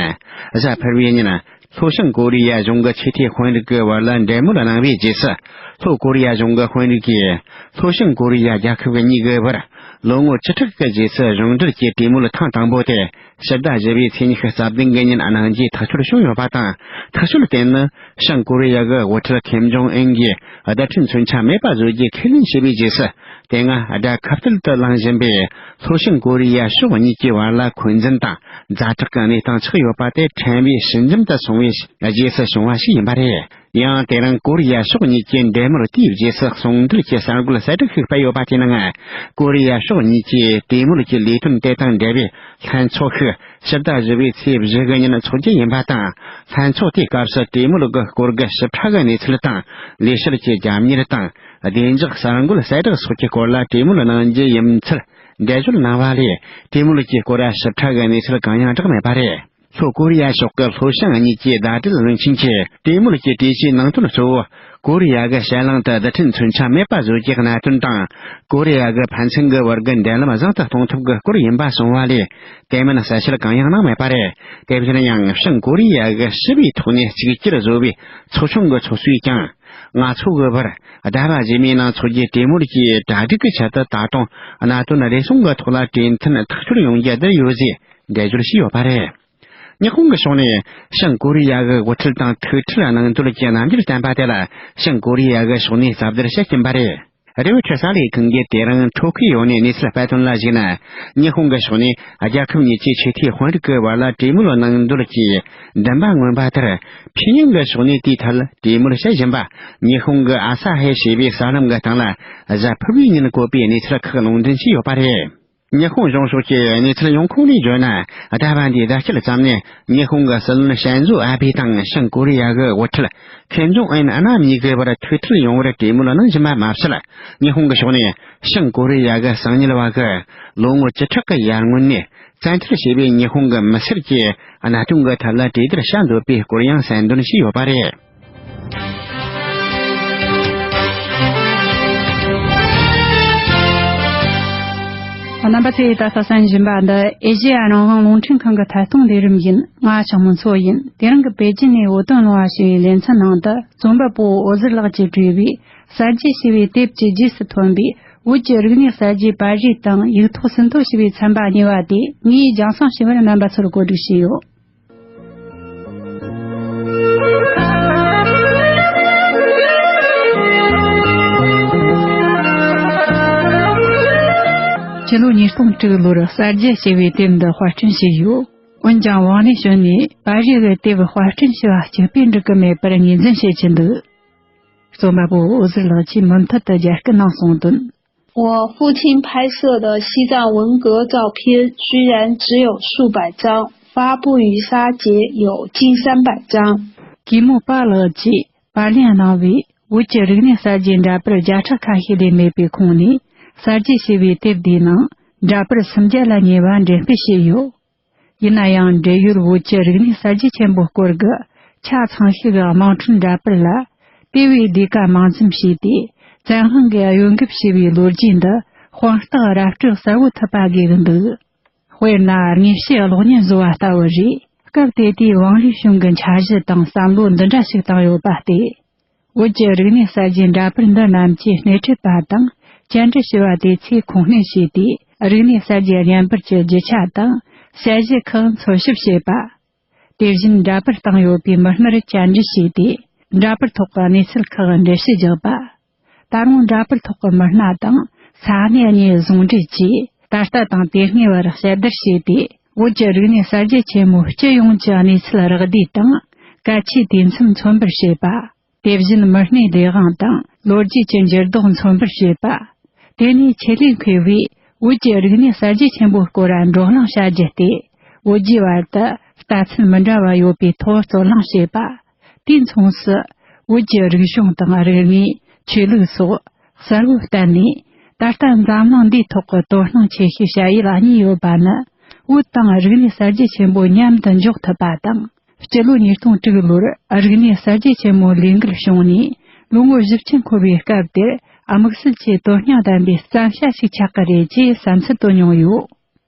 གཟའ་ཕུར་བུའི་ཉིན་ལྷོ་བྱང་ཀོ་རི་ཡ་གཞུང་གི་ཆོས་དད་དཔོན་རིགས་ཀྱི་བར་ལ་འབྲེལ་མོལ་གནང་བའི་རྗེས་སུ། ལྷོ་ཀོ་རི་ཡ་གཞུང་གི་དཔོན་རིགས་ཀྱིས་ལྷོ་བྱང་ཀོ་རི་ཡ་རྒྱལ་ཁབ་གཉིས་ཀྱི་བར་ལོ་ངོ་བཅུ་ཕྲག་གི་རྗེས་སུ་གཞུང་འབྲེལ་གྱི་གྲོས་མོལ་ཐེངས་དང་པོ་དེ་ཕྱི་ཟླ་བཞི་པའི་ཚེས་ཉི་ཤུ་རྩ་བདུན་གི་ཉིན་གནང་རྒྱུའི་ཐག་གཅོད་བྱུང་ཡོད་པ་དང་། ཐག་གཅོད་དེ་ནི་བྱང་ཀོ་རི་ཡ་གི་འགོ་ཁྲིད་ཁེམ་ཇོང་ཨུན་གྱིས་བརྡ་འཕྲིན་མཚོན་ཆ་མེད་པ་བཟོ་རྒྱུ་ཁས་ལེན་བྱས་པའི་རྗེས་སུ། དེ་སྔ་དགྲ་ཁ་གཏད་དུ་ལངས་བཞིན་པའི་ལྷོ་བྱང་ཀོ་རི་ཡ་ཕྱོགས་གཉིས་ཀྱི་བར་ལ་འཁོན་འཛིན་དང་ཛ་དྲག་གི་གནས་སྟངས་ཆགས་ཡོད་པ་དེ་ཕྲན་བུ་ཞི་འཇམ་དུ་སོང་བའི་རྗེས་སུ་བྱུང་བ་ཞིག་ཡིན་པ་རེད། ཡང་དེ་རིང་ཀོ་རི་ཡ་ཕྱོགས་གཉིས་ཀྱི་འབྲེལ་མོལ་དེའི་རྗེས་སུ་ཟུང་འབྲེལ་གྱི་གསར་འགོད་གསལ་བསྒྲགས་ཤིག་སྤེལ་ཡོད་པ་དེའི་ནང་། ཀོ་རི་ཡ་ཕྱོགས་གཉིས་ཀྱིས་གྲོས་མོལ་གྱི་ལས་དོན་དེ་དང་འབྲེལ་བའི་ལྷན་ཚོགས་ཤིག་ཕྱི་ཟླ་བཞི་པའི་ཚེས་བཞི་གི་ཉིན་འཚོགས་རྒྱུ་ཡིན་པ་དང་། ལྷན་ཚོགས་དེའི་སྐབས་སུ་གྲོས་མོལ་གྱི་སྐོར་གྱི་ཞིབ་ཕྲ་གི་གནས་ཚུལ་དང་། ལས་བྱེད་ཀྱི་རྒྱབ་གཉེར་དང་། བདེ་འཇགས་གསར་འགོད་གསལ་བསྒྲགས་སོགས་ཀྱི་སྐོར་ལ་གྲོས་མོལ་གནང་རྒྱུ་ཡིན་ཚུལ་འགྲེལ་བརྗོད་གནང་བ་ལས། གྲོས་མོལ་གྱི་སྐོར་ཞིབ་ཕྲ་གི་གནས་ཚུལ་གང་ཡང་བསྒྲགས་མེད་པ་རེད། ལྷོ་ཀོ་རི་ཡ་ཕྱོགས་ཀྱི་ལྷོ་བྱང་གཉིས་ཀྱི་ཟླ་སྒྲིལ་བློན་ཆེན་གྱིས་གྲོས་མོལ་གྱི་གྲོས་གཞིའི་ནང་དོན་གཙོ་བོ། ཀོ་རི་ཡ་གི་ཕྱེད་གླིང་དུ་རྡུལ་ཕྲན་མཚོན་ཆ་མེད་པ་བཟོ་རྒྱུའི་གནད་དོན་དང་། ཀོ་རི་ཡ་གི་ཕན་ཚུན་གྱི་བར་གྱི་འབྲེལ་ལམ་བཟང་དུ་གཏོང་ཐབས་ཀྱི་སྐོར་ཡིན་པ་གསུངས་པ་ལས། དེ་མིན་གསལ་བཤད་གང་ཡང་གནང་མེད་པ་རེད། དེ་བཞིན་ཡང་བྱང་ཀོ་རི་ཡ་གི་ཞི་བའི་ཐོག་ནས་གཅིག་གྱུར་བཟོ་བའི་ཚོགས་ཆུང་གི་ཚོགས་གཙོས་ཀྱང་། ང་ཚོ་གི་བར་ཟླ་བ་རྗེས་མའི་ནང་འཚོགས་རྒྱུའི་གྲོས་མོལ་གྱི་གྲ་སྒྲིག་གི་ཆེད་དུ་ད་དུང་གནད་དོན་རེ་ཟུང་གི་ཐོག་ལ་གྲོས་མཐུན་ཐག་གཅོད་ཡོང་རྒྱུ་བསྡད་ཡོད་ཅེས་འགྲེལ་བརྗོད་བྱས་ཡོད་པ་རེད། ཉི་ཧོང་གི་ཕྱོགས་ནས་བྱང་ཀོ་རི་ཡ་གི་འགོ་ཁྲིད་དང་ཐུག་འཕྲད་གནང་འདོད་ཀྱི་རྣམ་འགྱུར་བསྟན་པ་དེ་ལ། བྱང་ཀོ་རི་ཡ་གི་ཕྱོགས་ནས་རྩ་བརྡར་བྱེད་ཀྱིན་པ་རེད། རེའུ་ཊར་གསར་ལས་ཁང་གིས་དེ་རིང་ཊོ་ཁི་ཡོ་ནས་གནས་ཚུལ་སྤེལ་དོན་ལ་གཞིགས་ན། ཉི་ཧོང་གི་ཕྱོགས་ནས་རྒྱལ་ཁབ་གཉིས་ཀྱི་ཆོས་དད་དཔོན་རིགས་ཀྱི་བར་ལ་གྲོས་མོལ་གནང་འདོད་ཀྱི་འདུན་པ་མངོན་པ་ལྟར། ཕི་ཡང་གི་ཕྱོགས་ནས་དེའི་ཐད་གྲོས་མོལ་བྱེད་བཞིན་པ། ཉི་ཧོང་གི་ཨ་ས་ཧེ་ཞེས་པའི་གསར་ལམ་གྱི་སྟེང་ལ་གཟའ་ཕུར་བུའི་ཉིན་བཀོད་པའི་གནས་ཚུལ་ཁག་ལུང་འདྲེན་བྱས་ཡོད་པ་རེད། ཉི་ཧོང་གཞུང་ཕྱོགས་ཀྱི་གནས་ཚུལ་ཡོང་ཁུངས་ནས་བརྗོད་ན། ཟླ་བ་འདིའི་ཟླ་དཀྱིལ་ཙམ་ནས་ཉི་ཧོང་གི་སྲིད་བློན་ཤིན་ཛོ་ཨ་བྷེ་དང་བྱང་ཀོ་རི་ཡ་གི་འགོ་ཁྲིད་ཁིམ་ཇོང་ཨུན་རྣམ་གཉིས་ཀྱི་བར་ཐུག་འཕྲད་ཡོང་བར་གྲོས་མོལ་གནང་བཞིན་པ་མ་ཟད། ཉི་ཧོང་གི་ཕྱོགས་ནས་བྱང་ཀོ་རི་ཡ་གི་གསང་ཉུལ་བ་གི་ལོ་ངོ་བཅུ་ཕྲག་གི་ཡར་སྔོན་ནས་བཙན་ཁྲིད་བྱས་པའི་ཉི་ཧོང་གི་མི་སེར་གྱི་གནད་དོན་གྱི་ཐད་ལ་གྲོས་བསྡུར་བྱ་འདོད་པའི་སྐོར་ཡང་གསལ་འདོན་བྱས་ཡོད་པ་རེད། རྣམ་པ་ཚོས་ད་ལྟ་གསན་བཞིན་པ་འདི་ཨེ་ཤེ་ཡ་རང་དབང་རླུང་འཕྲིན་ཁང་གི་ཐད་གཏོང་ལས་རིམ་ཡིན། ང་ཆང་མོ་མཚོ་ཡིན། དེ་རིང་གི་པེ་ཅིན་ནས་བོད་དོན་གླེང་བ་ཞེས་པའི་ལེ་ཚན་ནང་དུ། རྩོམ་པ་པོ་འོད་ཟེར་ལགས་ཀྱིས་བྲིས་པའི་གསར་བརྗེ་ཞེས་པའི་དེབ་ཀྱི་རྗེས་སུ་ཐོན་པའི་བོད་ཀྱི་རིག་གནས་གསར་བརྗེའི་པར་རིས་དང་ཡིག་ཐོག་ཟིན་ཐོ་ཞེས་པའི་ཚན་པ་གཉིས་པ་དེ་ངས་རྒྱང་སྲིང་ཞུས་པར་རྣམ་པ་ཚོར་གོ་སྒྲིག་བྱས་ཡོད། ཕྱི་ལོ་ཉིས་སྟོང་དྲུག་ལོར་གསར་བརྗེ་ཞེས་པའི་དེབ་འདི་དཔར་སྐྲུན་བྱས་ཡོད། འོན་ཀྱང་དབང་གནས་བྱོན་ནས་པར་རིས་ཀྱི་དེབ་དཔར་སྐྲུན་བྱས་པ་གཅིག་པས་འགྲིག་གི་མེད་པར་ངོས་འཛིན་བྱེད་ཀྱི་འདུག་རྩོམ་པ་པོ་འོད་ཟེར་ལགས་ཀྱིས་མུ་མཐུད་དུ་རྒྱ་སྐད་ནང་གསུངས་དོན། 我父亲拍摄的西藏文革照片虽然只有数百张，发布于沙杰有近三百张。 གུས་མོ་པཱ་ལགས་ཀྱིས་པར་ལེན་གནང་བའི་བོད་ཀྱི་རིག་གནས་གསར་བརྗེའི་འདྲ་པར་བརྒྱ་ཕྲག་ཁ་ཤས་ལས་མེད་པའི་ཁོངས་ནས། གསར་བརྗེ་ཞེས་པའི་དེབ་འདིའི་ནང་འདྲ་པར་སུམ་བརྒྱ་ལ་ཉེ་བ་འགྲེམས་སྤེལ་བྱས་ཡོད། ཡིན་ན་ཡང་འབྲེལ་ཡོད་བོད་ཀྱི་རིག་གནས་གསར་བརྗེ་ཆེན་པོའི་སྐོར་གྱི་ཆ་ཚང་ཤོས་ཀྱི་དམངས་ཁྲོད་འདྲ་པར་ལ། དེ་བས་ལས་ཀ་མང་ཙམ་བྱས་ཏེ། བཙན་དབང་གིས་གཡོ་འགུལ་བྱས་པའི་ལོ་རྒྱུས་འདི་དཔང་རྟགས་ར་སྤྲོད་གསལ་བོ་ཐུབ་པ་དགོས་ཀྱི་འདུག། དཔེར་ན། དངོས་བཤུས་གློག་བརྙན་བཟོ་བ་ལྟ་བུ་རེད། སྐབས་དེ་དུས་ཝང་ལི་ཞུང་གི་འཆར་གཞི་དང་བསམ་བློ་འདི་འདྲ་ཞིག་བཏིང་ཡོད་པ་སྟེ། བོད་ཀྱི་རིག་གནས་གསར་བརྗེའི་འདྲ་པར་འདི་རྣམས་ཀྱིས་སྣེ་ཁྲིད་པ་དང་བཅར་འདྲི་ཞུ་བ་དེ་ཚོས་ཁུངས་སྣོན་བྱས་ཏེ། རིག་གནས་གསར་བརྗེའི་བརྙན་པར་གྱི་རྒྱུ་ཆ་དང་དཔྱད་གཞི་ཁག་འཚོལ་ཞིབ་བྱས་པ། དེ་བཞིན་འདྲ་པར་བཏང་ཡོད་པའི་མི་སྣར་བཅར་འདྲི་བྱས་ཏེ། འདྲ་པར་ཐོག་གི་གནས་ཚུལ་ཁག་འགྲེལ་བཤད་རྒྱག་པ། ད་རུང་འདྲ་པར་ཐོག་གི་མི་སྣ་དང་ས་གནས་གཉིས་ཟུང་འབྲེལ་གྱིས། ད་ལྟ་དང་དེ་སྔའི་བར་དཔྱད་བསྡུར་བྱས་ཏེ། བོད་ཀྱི་རིག་གནས་གསར་བརྗེ་ཆེན་མོའི་སྤྱི་ཡོངས་ཀྱི་གནས་ཚུལ་རགས་བསྡུས་དང་། གལ་ཆེའི་དུས་མཚམས་མཚོན་པར་བྱེད་པ། དེ་བཞིན་མི་སྣའི་ལས་དབང་དང་ལོ་རྒྱུས་ཀྱི་འགྱུར་ལྡོག་མཚོན་པར་བྱེད་པ། དེ་ནས་ཆེད་ལས་མཁས་པས་བོད་ཀྱི་རིག་གནས་གསར་བརྗེ་ཆེན་པོའི་སྐོར་བགྲོ་གླེང་བྱ་རྒྱུ་སྟེ། བོད་རྒྱའི་བར་དུ་ལྟ་ཚུལ་མི་འདྲ་བ་ཡོད་པའི་ཐོག་རྩོད་གླེང་བྱེད་པ། དུས་མཚུངས་སུ་བོད་ཀྱི་རིག་གཞུང་དང་རིག་གནས། ཆོས་ལུགས་སོགས་གསལ་བོ་བསྟན་ནས། ད་ལྟ་འཛམ་གླིང་འདིའི་ཐོག་གི་དོ་སྣང་ཆེ་ཤོས་བྱ་ཡུལ་གཉིས་ཡོད་པ་ནི། བོད་དང་རིག་གནས་གསར་བརྗེ་ཆེན་པོ་མཉམ་དུ་འཇོག་ཐུབ་པ་དང་། སྤྱི་ལོ་ཉིས་སྟོང་དྲུག་ལོར་རིག་གནས་གསར་བརྗེ་ཆེན་མོའི་ལས་འགུལ་བྱུང་ནས། ལོ་ངོ་བཞི་བཅུ་འཁོར་བའི་སྐབས་དེར་དམིགས་བསལ་གྱི་དོན་སྙིང་ལྡན་པའི་བརྩམས་བྱ་ཞིག་ཆགས་ཀྱི་རེད་ཅེས་བསམ་ཚུལ་བཏོན་མྱོང་ཡོད།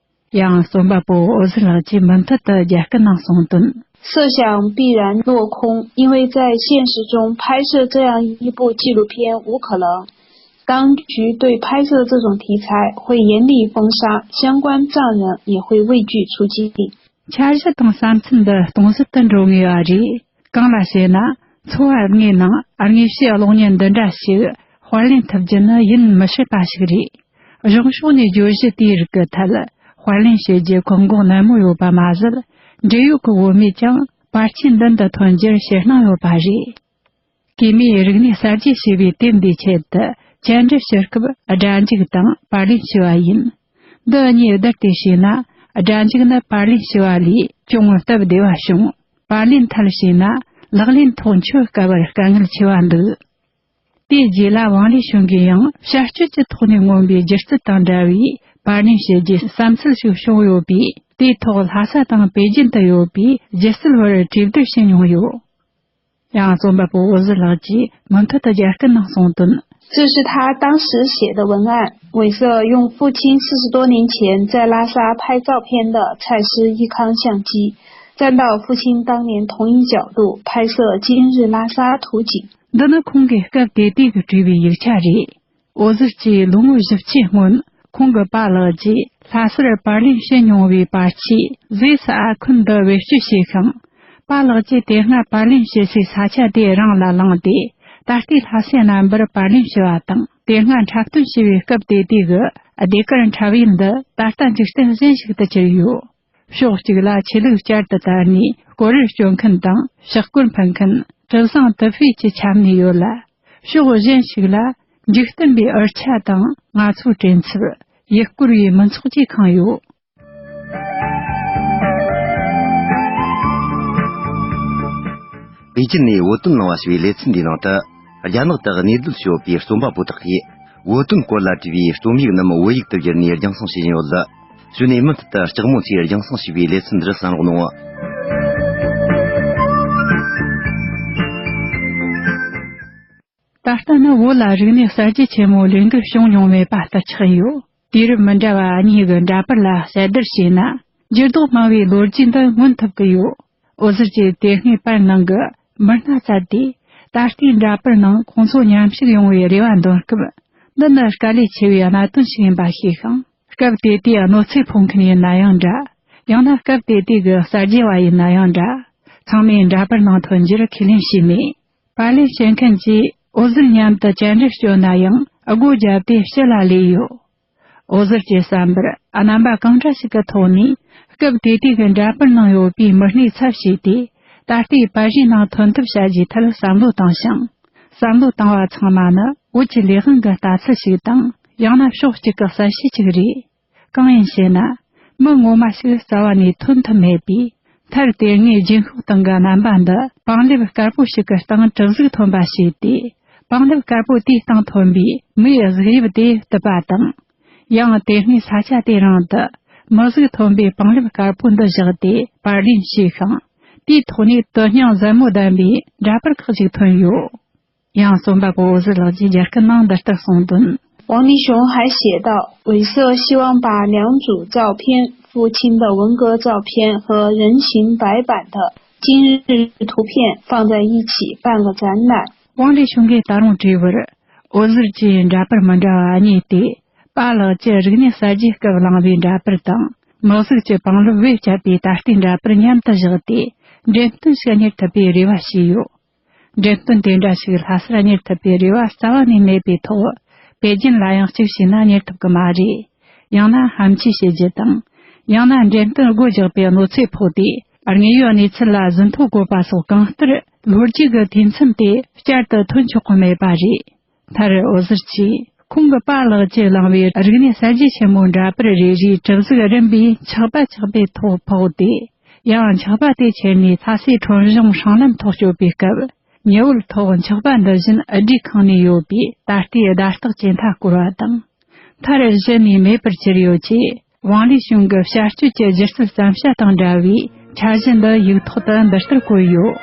ཡང་རྩོམ་པ་པོ་འོད་ཟེར་ལགས་ཀྱིས་མུ་མཐུད་དུ་རྒྱ་སྐད་ནང་གསུངས་དོན། 设想必然落空，因为在现实中拍摄这样一部纪录片无可能。当局对拍摄这种题材会严厉封杀，相关藏人也会畏惧出境。 འཆར་གཞི་དང་བསམ་ཚུལ་འདི་སྟོང་ཟད་དུ་འགྲོ་ངེས་པ་རེད། གང་ལ་ཞེ་ན། འཚོ་བ་དངོས་ནང་དངོས་བཤུས་གློག་བརྙན་འདི་འདྲ་ཞིག་དཔར་ལེན་ཐུབ་རྒྱུ་ནི་ཡིད་མི་ཆེས་པ་ཞིག་རེད། གཞུང་ཕྱོགས་ནས་བརྗོད་གཞི་དེའི་རིགས་ཀྱི་ཐད་དཔར་ལེན་བྱེད་རྒྱུ་བཀག་འགོག་ནན་མོ་ཡོད་པ་མ་ཟད། འབྲེལ་ཡོད་ཀྱི་བུད་མེད་ཀྱང་པར་ཆས་མདུན་དུ་ཐོན་རྒྱུར་ཞེད་སྣང་ཡོད་པ་རེད། གུས་མོས་རིག་གནས་གསར་བརྗེ་ཞེས་པའི་དེབ་འདིའི་ཆེད་དུ་བཅར་འདྲི་ཞུ་སྐབས་སྒྲ་འཇུག་དང་པར་ལེན་ཞུ་བ་ཡིན། འདི་གཉིས་བསྡུར་ཏེ་བྱས་ན། སྒྲ་འཇུག་ནི་པར་ལེན་ཞུ་བ་ལས་ཅུང་སྟབས་བདེ་བ་བྱུང་། པར་ལེན་ཐད་བྱས་ན། ལག་ལེན་ཐོག་འཁྱོལ་དཀའ་བར་དཀའ་ངལ་ཆེ་བ་འདུག། དེའི་རྗེས་ལ་ཝང་ལི་ཞུང་གིས་ཡང་བྱ་སྤྱོད་ཀྱི་ཐོག་ནས་མངོན་པའི་སྒྱུ་རྩལ་དང་འདྲ་བའི་པར་ལེན་བྱེད་རྒྱུའི་བསམ་ཚུལ་ཞིག་བྱུང་ཡོད་པས། དེའི་ཐོག་ལྷ་ས་དང་པེ་ཅིན་དུ་ཡོད་པའི་སྒྱུ་རྩལ་བར་གྲོས་བསྡུར་བྱས་མྱོང་ཡོད། ཡང་རྩོམ་པ་པོ་འོད་ཟེར་ལགས་ཀྱིས་མུ་མཐུད་དུ་རྒྱ་སྐད་ནང་གསུངས་དོན། 这是他当时写的文案，为色用父亲四十多年前在拉萨拍照片的蔡司益康相机，站到父亲当年同一角度拍摄今日拉萨图景。 འདི་ནི་ཁོང་གིས་སྐབས་དེ་དུས་ཀྱི་བྲིས་པའི་ཡིག་ཆ་རེད། འོད་ཟེར་གྱིས་ལོ་ངོ་བཞི་བཅུའི་སྔོན། ཁོང་གི་པཱ་ལགས་ཀྱིས་ལྷ་སར་པར་ལེན་བྱེད་མྱོང་བའི་པར་ཆས་ཟེ་ས་ཨ་ཁུན་འདི་བེད་སྤྱོད་བྱས་ཤིང་། པཱ་ལགས་ཀྱིས་དེ་སྔ་པར་ལེན་བྱེད་སའི་ས་ཆ་དེ་རང་ལ་བླངས་ཏེ། ད་ལྟའི་ལྷ་སའི་རྣམ་པར་པར་ལེན་བྱས་པ་དང་། དེ་སྔ་འཁྲབ་སྟོན་བྱས་པའི་སྐབས་དེ་དུས་ཀྱི་ཟློས་གར་འཁྲབ་ཡུལ་འདི་ད་ལྟ་འཇིག་རྟེན་གཞན་ཞིག་ཏུ་གྱུར་ཡོད། ཕྱོགས་གཅིག་ལ་ཆོས་ལུགས་བསྐྱར་དུ་དར་ནས་སྐོར་རར་སྐྱོད་མཁན་དང་ཕྱག་སྐོར་འཕེན་མཁན་གྲུ་གཟིངས་དུ་ཕུད་ཀྱི་ཆ་ནས་ཡོད་ལ། ཕྱོགས་གཞན་ཞིག་ལ་འཇིག་རྟེན་པའི་འུར་ཆ་དང་ང་ཚོའི་དྲན་ཚབ། ཡུལ་སྐོར་བའི་མི་ཚོགས་ཀྱིས་ཁེངས་ཡོད། པེ་ཅིན་ནས་བོད་དོན་གླེང་བ་ཞེས་པའི་ལེ་ཚན་འདིའི་ནང་དུ། རྒྱ་ནག་ཏུ་གནས་སྡོད་བྱས་ཡོད་པའི་རྩོམ་པ་པོ་དག་གིས། བོད་དོན་སྐོར་ལ་བྲིས་པའི་རྩོམ་ཡིག་རྣམས་བོད་ཡིག་ཏུ་བསྒྱུར་ནས་རྒྱང་སྲིང་བྱེད་བཞིན་ཡོད། གཞུག་ནས་མུ་མཐུད་དུ་ལྕགས་མོ་ཚོས་རྒྱང་སྲིང་བྱས་པའི་ལེ་ཚན་འདིར་གསན་རོགས་གནང་། ད་ལྟ་ནི་བོད་ལ་རིག་གནས་གསར་བརྗེ་ཆེན་མོའི་ལས་འགུལ་བྱུང་མྱོང་མེད་པ་ལྟར་ཆགས་ཡོད། དུས་རབས་མི་འདྲ་བ་གཉིས་ཀྱི་འདྲ་པར་ལ་དཔྱད་བསྡུར་བྱས་ན། འགྱུར་ལྡོག་མང་བའི་ལོ་རྒྱུས་འདི་མངོན་ཐུབ་ཀྱི་ཡོད། འོད་ཟེར་གྱིས་དེ་སྔའི་པར་ནང་གི་མི་སྣ་བཙལ་ཏེ། ད་ལྟའི་འདྲ་པར་ནང་ཁོང་ཚོ་མཉམ་ཞུགས་ཡོང་བའི་རེ་བ་འདོན་སྐབས། འདི་ནི་དཀའ་ལས་ཆེ་བའི་གནད་དོན་ཞིག་ཡིན་པ་ཤེས་ཤིང་། སྐབས་དེ་དུས་གནོད་འཚེ་ཕོག་མཁན་ཡིན་ན་ཡང་འདྲ། ཡང་ན་སྐབས་དེ་དུས་ཀྱི་གསར་བརྗེ་བ་ཡིན་ན་ཡང་འདྲ། ཚང་མས་འདྲ་པར་ནང་ཐོན་རྒྱུར་ཁས་ལེན་བྱས་མེད། པར་ལེན་བྱེད་མཁན་གྱིས་འོད་ཟེར་མཉམ་དུ་བཅར་འདྲི་བསྐྱོན་ན་ཡང་སྒོ་བརྒྱབ་སྟེ་ཕྱི་ལ་ལུས་ཡོད། འོད་ཟེར་གྱི་བསམ་པར་རྣམ་པ་གང་འདྲ་ཞིག་གི་ཐོག་ནས་སྐབས་དེ་དུས་ཀྱི་འདྲ་པར་ནང་ཡོད་པའི་མི་སྣའི་ཚབ་བྱས་ཏེ། ད་ལྟའི་པར་རིས་ནང་ཐོན་ཐབས་བྱ་རྒྱུའི་ཐད་བསམ་བློ་བཏང་ཞིང་། བསམ་བློ་བཏང་བ་ཚང་མ་ནི་བོད་ཀྱི་ལས་དབང་གི་ལྟ་ཚུལ་ཞིག་དང་། ཡང་ན་ཕྱོགས་གཅིག་གི་གསལ་བཤད་ཅིག་རེད། གང་ཡིན་ཞེ་ན། མི་ངོ་མ་ཞིག་རྩ་བ་ནས་ཐོན་ཐུབ་མེད་པས། མཐར་དེ་སྔའི་རྒྱུན་ཤོག་སྟེང་གི་རྣམ་པ་འདི་པང་ལེབ་དཀར་པོ་ཞིག་གི་སྟེང་གྲུ་གཟུགས་ཐོན་པ་ཞིག་སྟེ། པང་ལེབ་དཀར་པོ་དེའི་སྟེང་ཐོན་པའི་མིའི་གཟུགས་དབྱིབས་དེ་བཏུབ་པ་དང་། ཡང་དེ་སྔའི་ས་ཆ་དེ་རང་དུ་མི་གཟུགས་ཐོན་པའི་པང་ལེབ་དཀར་པོ་འདི་བཞག་སྟེ་པར་ལེན་བྱས་ཤིང་། དེའི་ཐོག་ནས་དོན་སྙིང་ཟབ་མོ་ལྡན་པའི་འདྲ་པར་ཁག་ཅིག་ཐོན་ཡོད། ཡང་རྩོམ་པ་པོ་འོད་ཟེར་ལགས་ཀྱིས་རྒྱ་སྐད་ནང་འདི་ལྟར་གསུངས་དོན། 王立雄还写道，伟瑟希望把两组照片，父亲的文革照片和人形白板的今日图片放在一起办个展览。 ཝང་ལི་ཤུང་གིས་ད་རུང་བྲིས་པར། འོད་ཟེར་གྱིས་འདྲ་པར་མི་འདྲ་བ་གཉིས་ཏེ། པཱ་ལགས་ཀྱི་རིག་གནས་གསར་བརྗེའི་སྐབས་བླངས་པའི་འདྲ་པར་དང་། མི་གཟུགས་ཀྱི་པང་ལེབ་བེད་སྤྱད་པའི་ད་ལྟའི་འདྲ་པར་མཉམ་དུ་བཞག་སྟེ། འགྲེམས་སྟོན་ཞིག་གཉེར་ཐུབ་པའི་རེ་བ་བྱས་ཡོད། འགྲེམས་སྟོན་དེ་འདྲ་ཞིག་ལྷ་སར་གཉེར་ཐུབ་པའི་རེ་བ་རྩ་བ་ནས་མེད་པའི་ཐོག་པེ་ཅིན་ལ་ཡང་གཅིག་བྱས་ན་གཉེར་ཐུབ་ཀྱི་མ་རེད། ཡང་ན་ཧམ་ཆས་བྱེད་རྒྱུ་དང་། ཡང་ན་འགྲེམས་སྟོན་སྒོ་རྒྱག་པའི་གནོད་འཚེ་ཕོག་སྟེ། དངོས་ཡོད་གནས་ཚུལ་ལ་ཟིན་ཐོ་བཀོད་པ་སོགས་གང་ལྟར་ལོ་རྒྱུས་ཀྱི་དུས་མཚམས་དེ་བསྐྱར་དུ་ཐོན་ཆོག་གི་མེད་པ་རེད། མཐར་འོད་ཟེར་གྱིས་ཁོང་གི་པཱ་ལགས་ཀྱིས་བླངས་པའི་རིག་གནས་གསར་བརྗེ་ཆེན་མོའི་འདྲ་པར་རེ་རེའི་གྲུ་གཟུགས་རིམ་པས་ཆག་པ་ཆག་པའི་ཐོག་ཕོག་སྟེ། ཡང་ཆག་པ་དེ་ཁྱེར་ནས་ལྷ་སའི་ཁྲོམ་གཞུང་སྲང་ལམ་ཐོག་སྐྱོད་པའི་སྐབས། ཉི་འོད་ཐོག་ཆག་པ་འདི་བཞིན་འུར་སྒྲས་ཁེངས་ནས་ཡོད་པའི་ད་ལྟའི་བརྡ་རྟགས་ཇེ་མཐའ་སྐོར་བ་དང་། མཐར་གཞི་ནས་མེད་པར་གྱུར་ཡོད་ཅེས། ཝང་ལི་ཞུང་གི་བྱ་སྤྱོད་ཀྱི་སྒྱུ་རྩལ་བརྩམས་བྱ་དང་འདྲ་བའི་འཆར་གཞི་འདི་ཡིག་ཐོག་ཏུ་འདི་ལྟར་བཀོད་ཡོད།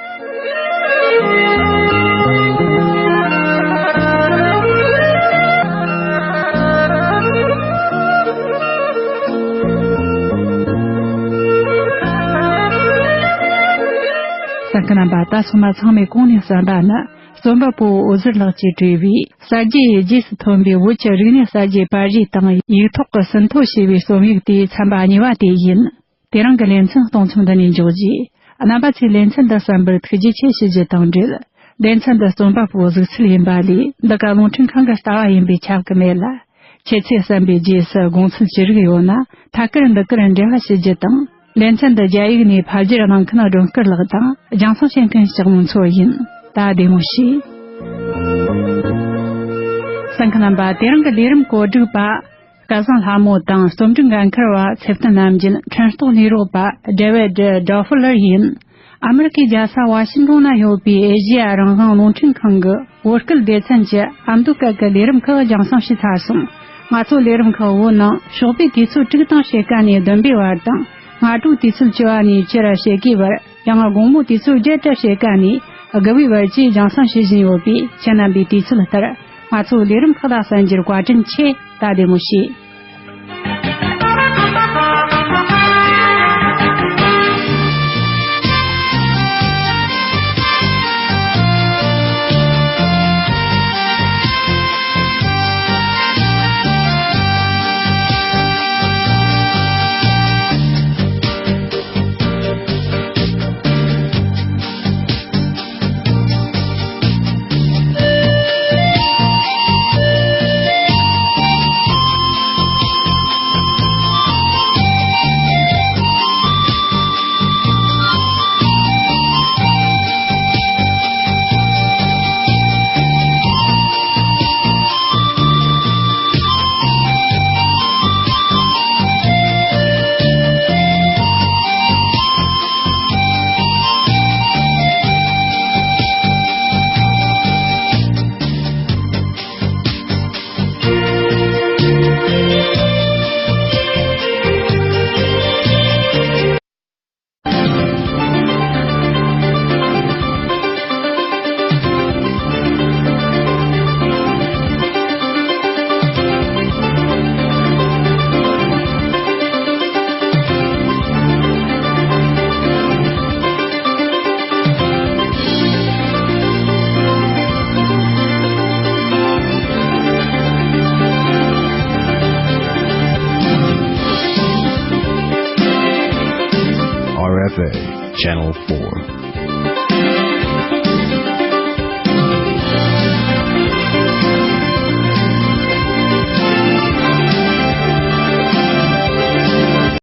གསན་མཁན་རྣམ་པ། ད་སོ་མ་ཚང་མས་གོང་ནས་གསན་པ་ནི། རྩོམ་པ་པོ་འོད་ཟེར་ལགས་ཀྱིས་བྲིས་པའི་གསར་བརྗེ་ཡི་རྗེས་སུ་ཐོན་པའི་བོད་ཀྱི་རིག་གནས་གསར་བརྗེའི་པར་རིས་དང་ཡིག་ཐོག་གི་ཟིན་ཐོ་ཞེས་པའི་རྩོམ་ཡིག་དེའི་ཚན་པ་གཉིས་པ་དེ་ཡིན། དེ་རིང་གི་ལེ་ཚན་གཏོང་མཚམས་འདི་ནས་འཇོག་རྗེས། རྣམ་པ་ཚོས་ལེ་ཚན་འདི་གསན་པར་ཐུགས་རྗེ་ཆེ་ཞུ་རྒྱུ་དང་འབྲེལ། ལེ་ཚན་འདི་རྩོམ་པ་པོའི་གཟིགས་ཚུལ་ཡིན་པ་ལས་འདི་ག་རླུང་འཕྲིན་ཁང་གི་ལྟ་བ་ཡིན་པས་ཁྱབ་ཀྱི་མེད་ལ། ཁྱེད་ཚོས་གསན་པའི་རྗེས་སུ་དགོངས་ཚུལ་ཅི་རིགས་ཡོད་ན་ཐད་ཀར་འདི་གར་འབྲེལ་བ་ཞུ་རྒྱུ་དང་། ལེ་ཚན་འདི་རྒྱ་ཡིག་ནས་ཕབ་སྒྱུར་གནང་མཁན་སྒྲོན་སྐུར་ལགས་དང་རྒྱང་སྲིང་བྱེད་མཁན་ལྕགས་མོ་མཚོ་ཡིན། ད་བདེ་མོ་བྱོས། གསན་མཁན་རྣམ་པ། དེ་རིང་གི་ལས་རིམ་གོ་སྒྲིག་པ། སྐལ་བཟང་ལྷ་མོ་དང་རྩོམ་སྒྲིག་འགན་འཁུར་བ་ཚེ་བརྟན་ནམ་རྒྱུན། འཕྲིན་གཏོང་ལས་རོགས་པ་ཌེ་ཝིཌ་ཌོ་ཧྥུ་ལར་ཡིན། ཨ་མི་རི་ཀའི་རྒྱལ་ས་ཝ་ཤིང་ཏོན་ན་ཡོད་པའི་ཨེ་ཤེ་ཡ་རང་དབང་རླུང་འཕྲིན་ཁང་གི་བོད་སྐད་སྡེ་ཚན་གྱི་ཨ་མདོ་སྐད་ཀྱི་ལས་རིམ་ཁག་རྒྱང་སྲིང་བྱས་ཚར་སོང་། ང་ཚོ་ལས་རིམ་ཁག་བོད་ནང་ཞོགས་པའི་དུས་ཚོད་དྲུག་དང་ཕྱེད་ཀ་ནས་བདུན་པའི་བར་དང་། སྔ་དྲོའི་དུས་ཚོད་བཅུ་པ་ནས་བཅུ་ར་ཕྱེད་ཀའི་བར། ཡང་དགོང་མོའི་དུས་ཚོད་བརྒྱད་དང་ཕྱེད་ཀ་ནས་དགུ་པའི་བར་གྱི་རྒྱང་སྲིང་བྱེད་བཞིན་ཡོད་པས། ཁྱེད་རྣམ་པས་དུས་ཚོད་ལྟར་ང་ཚོའི་ལས་རིམ་ཁག་ལ་གསན་རྒྱུར་བཀའ་དྲིན་ཆེ། ད་བདེ་མོ་བྱོས། R F A Channel four.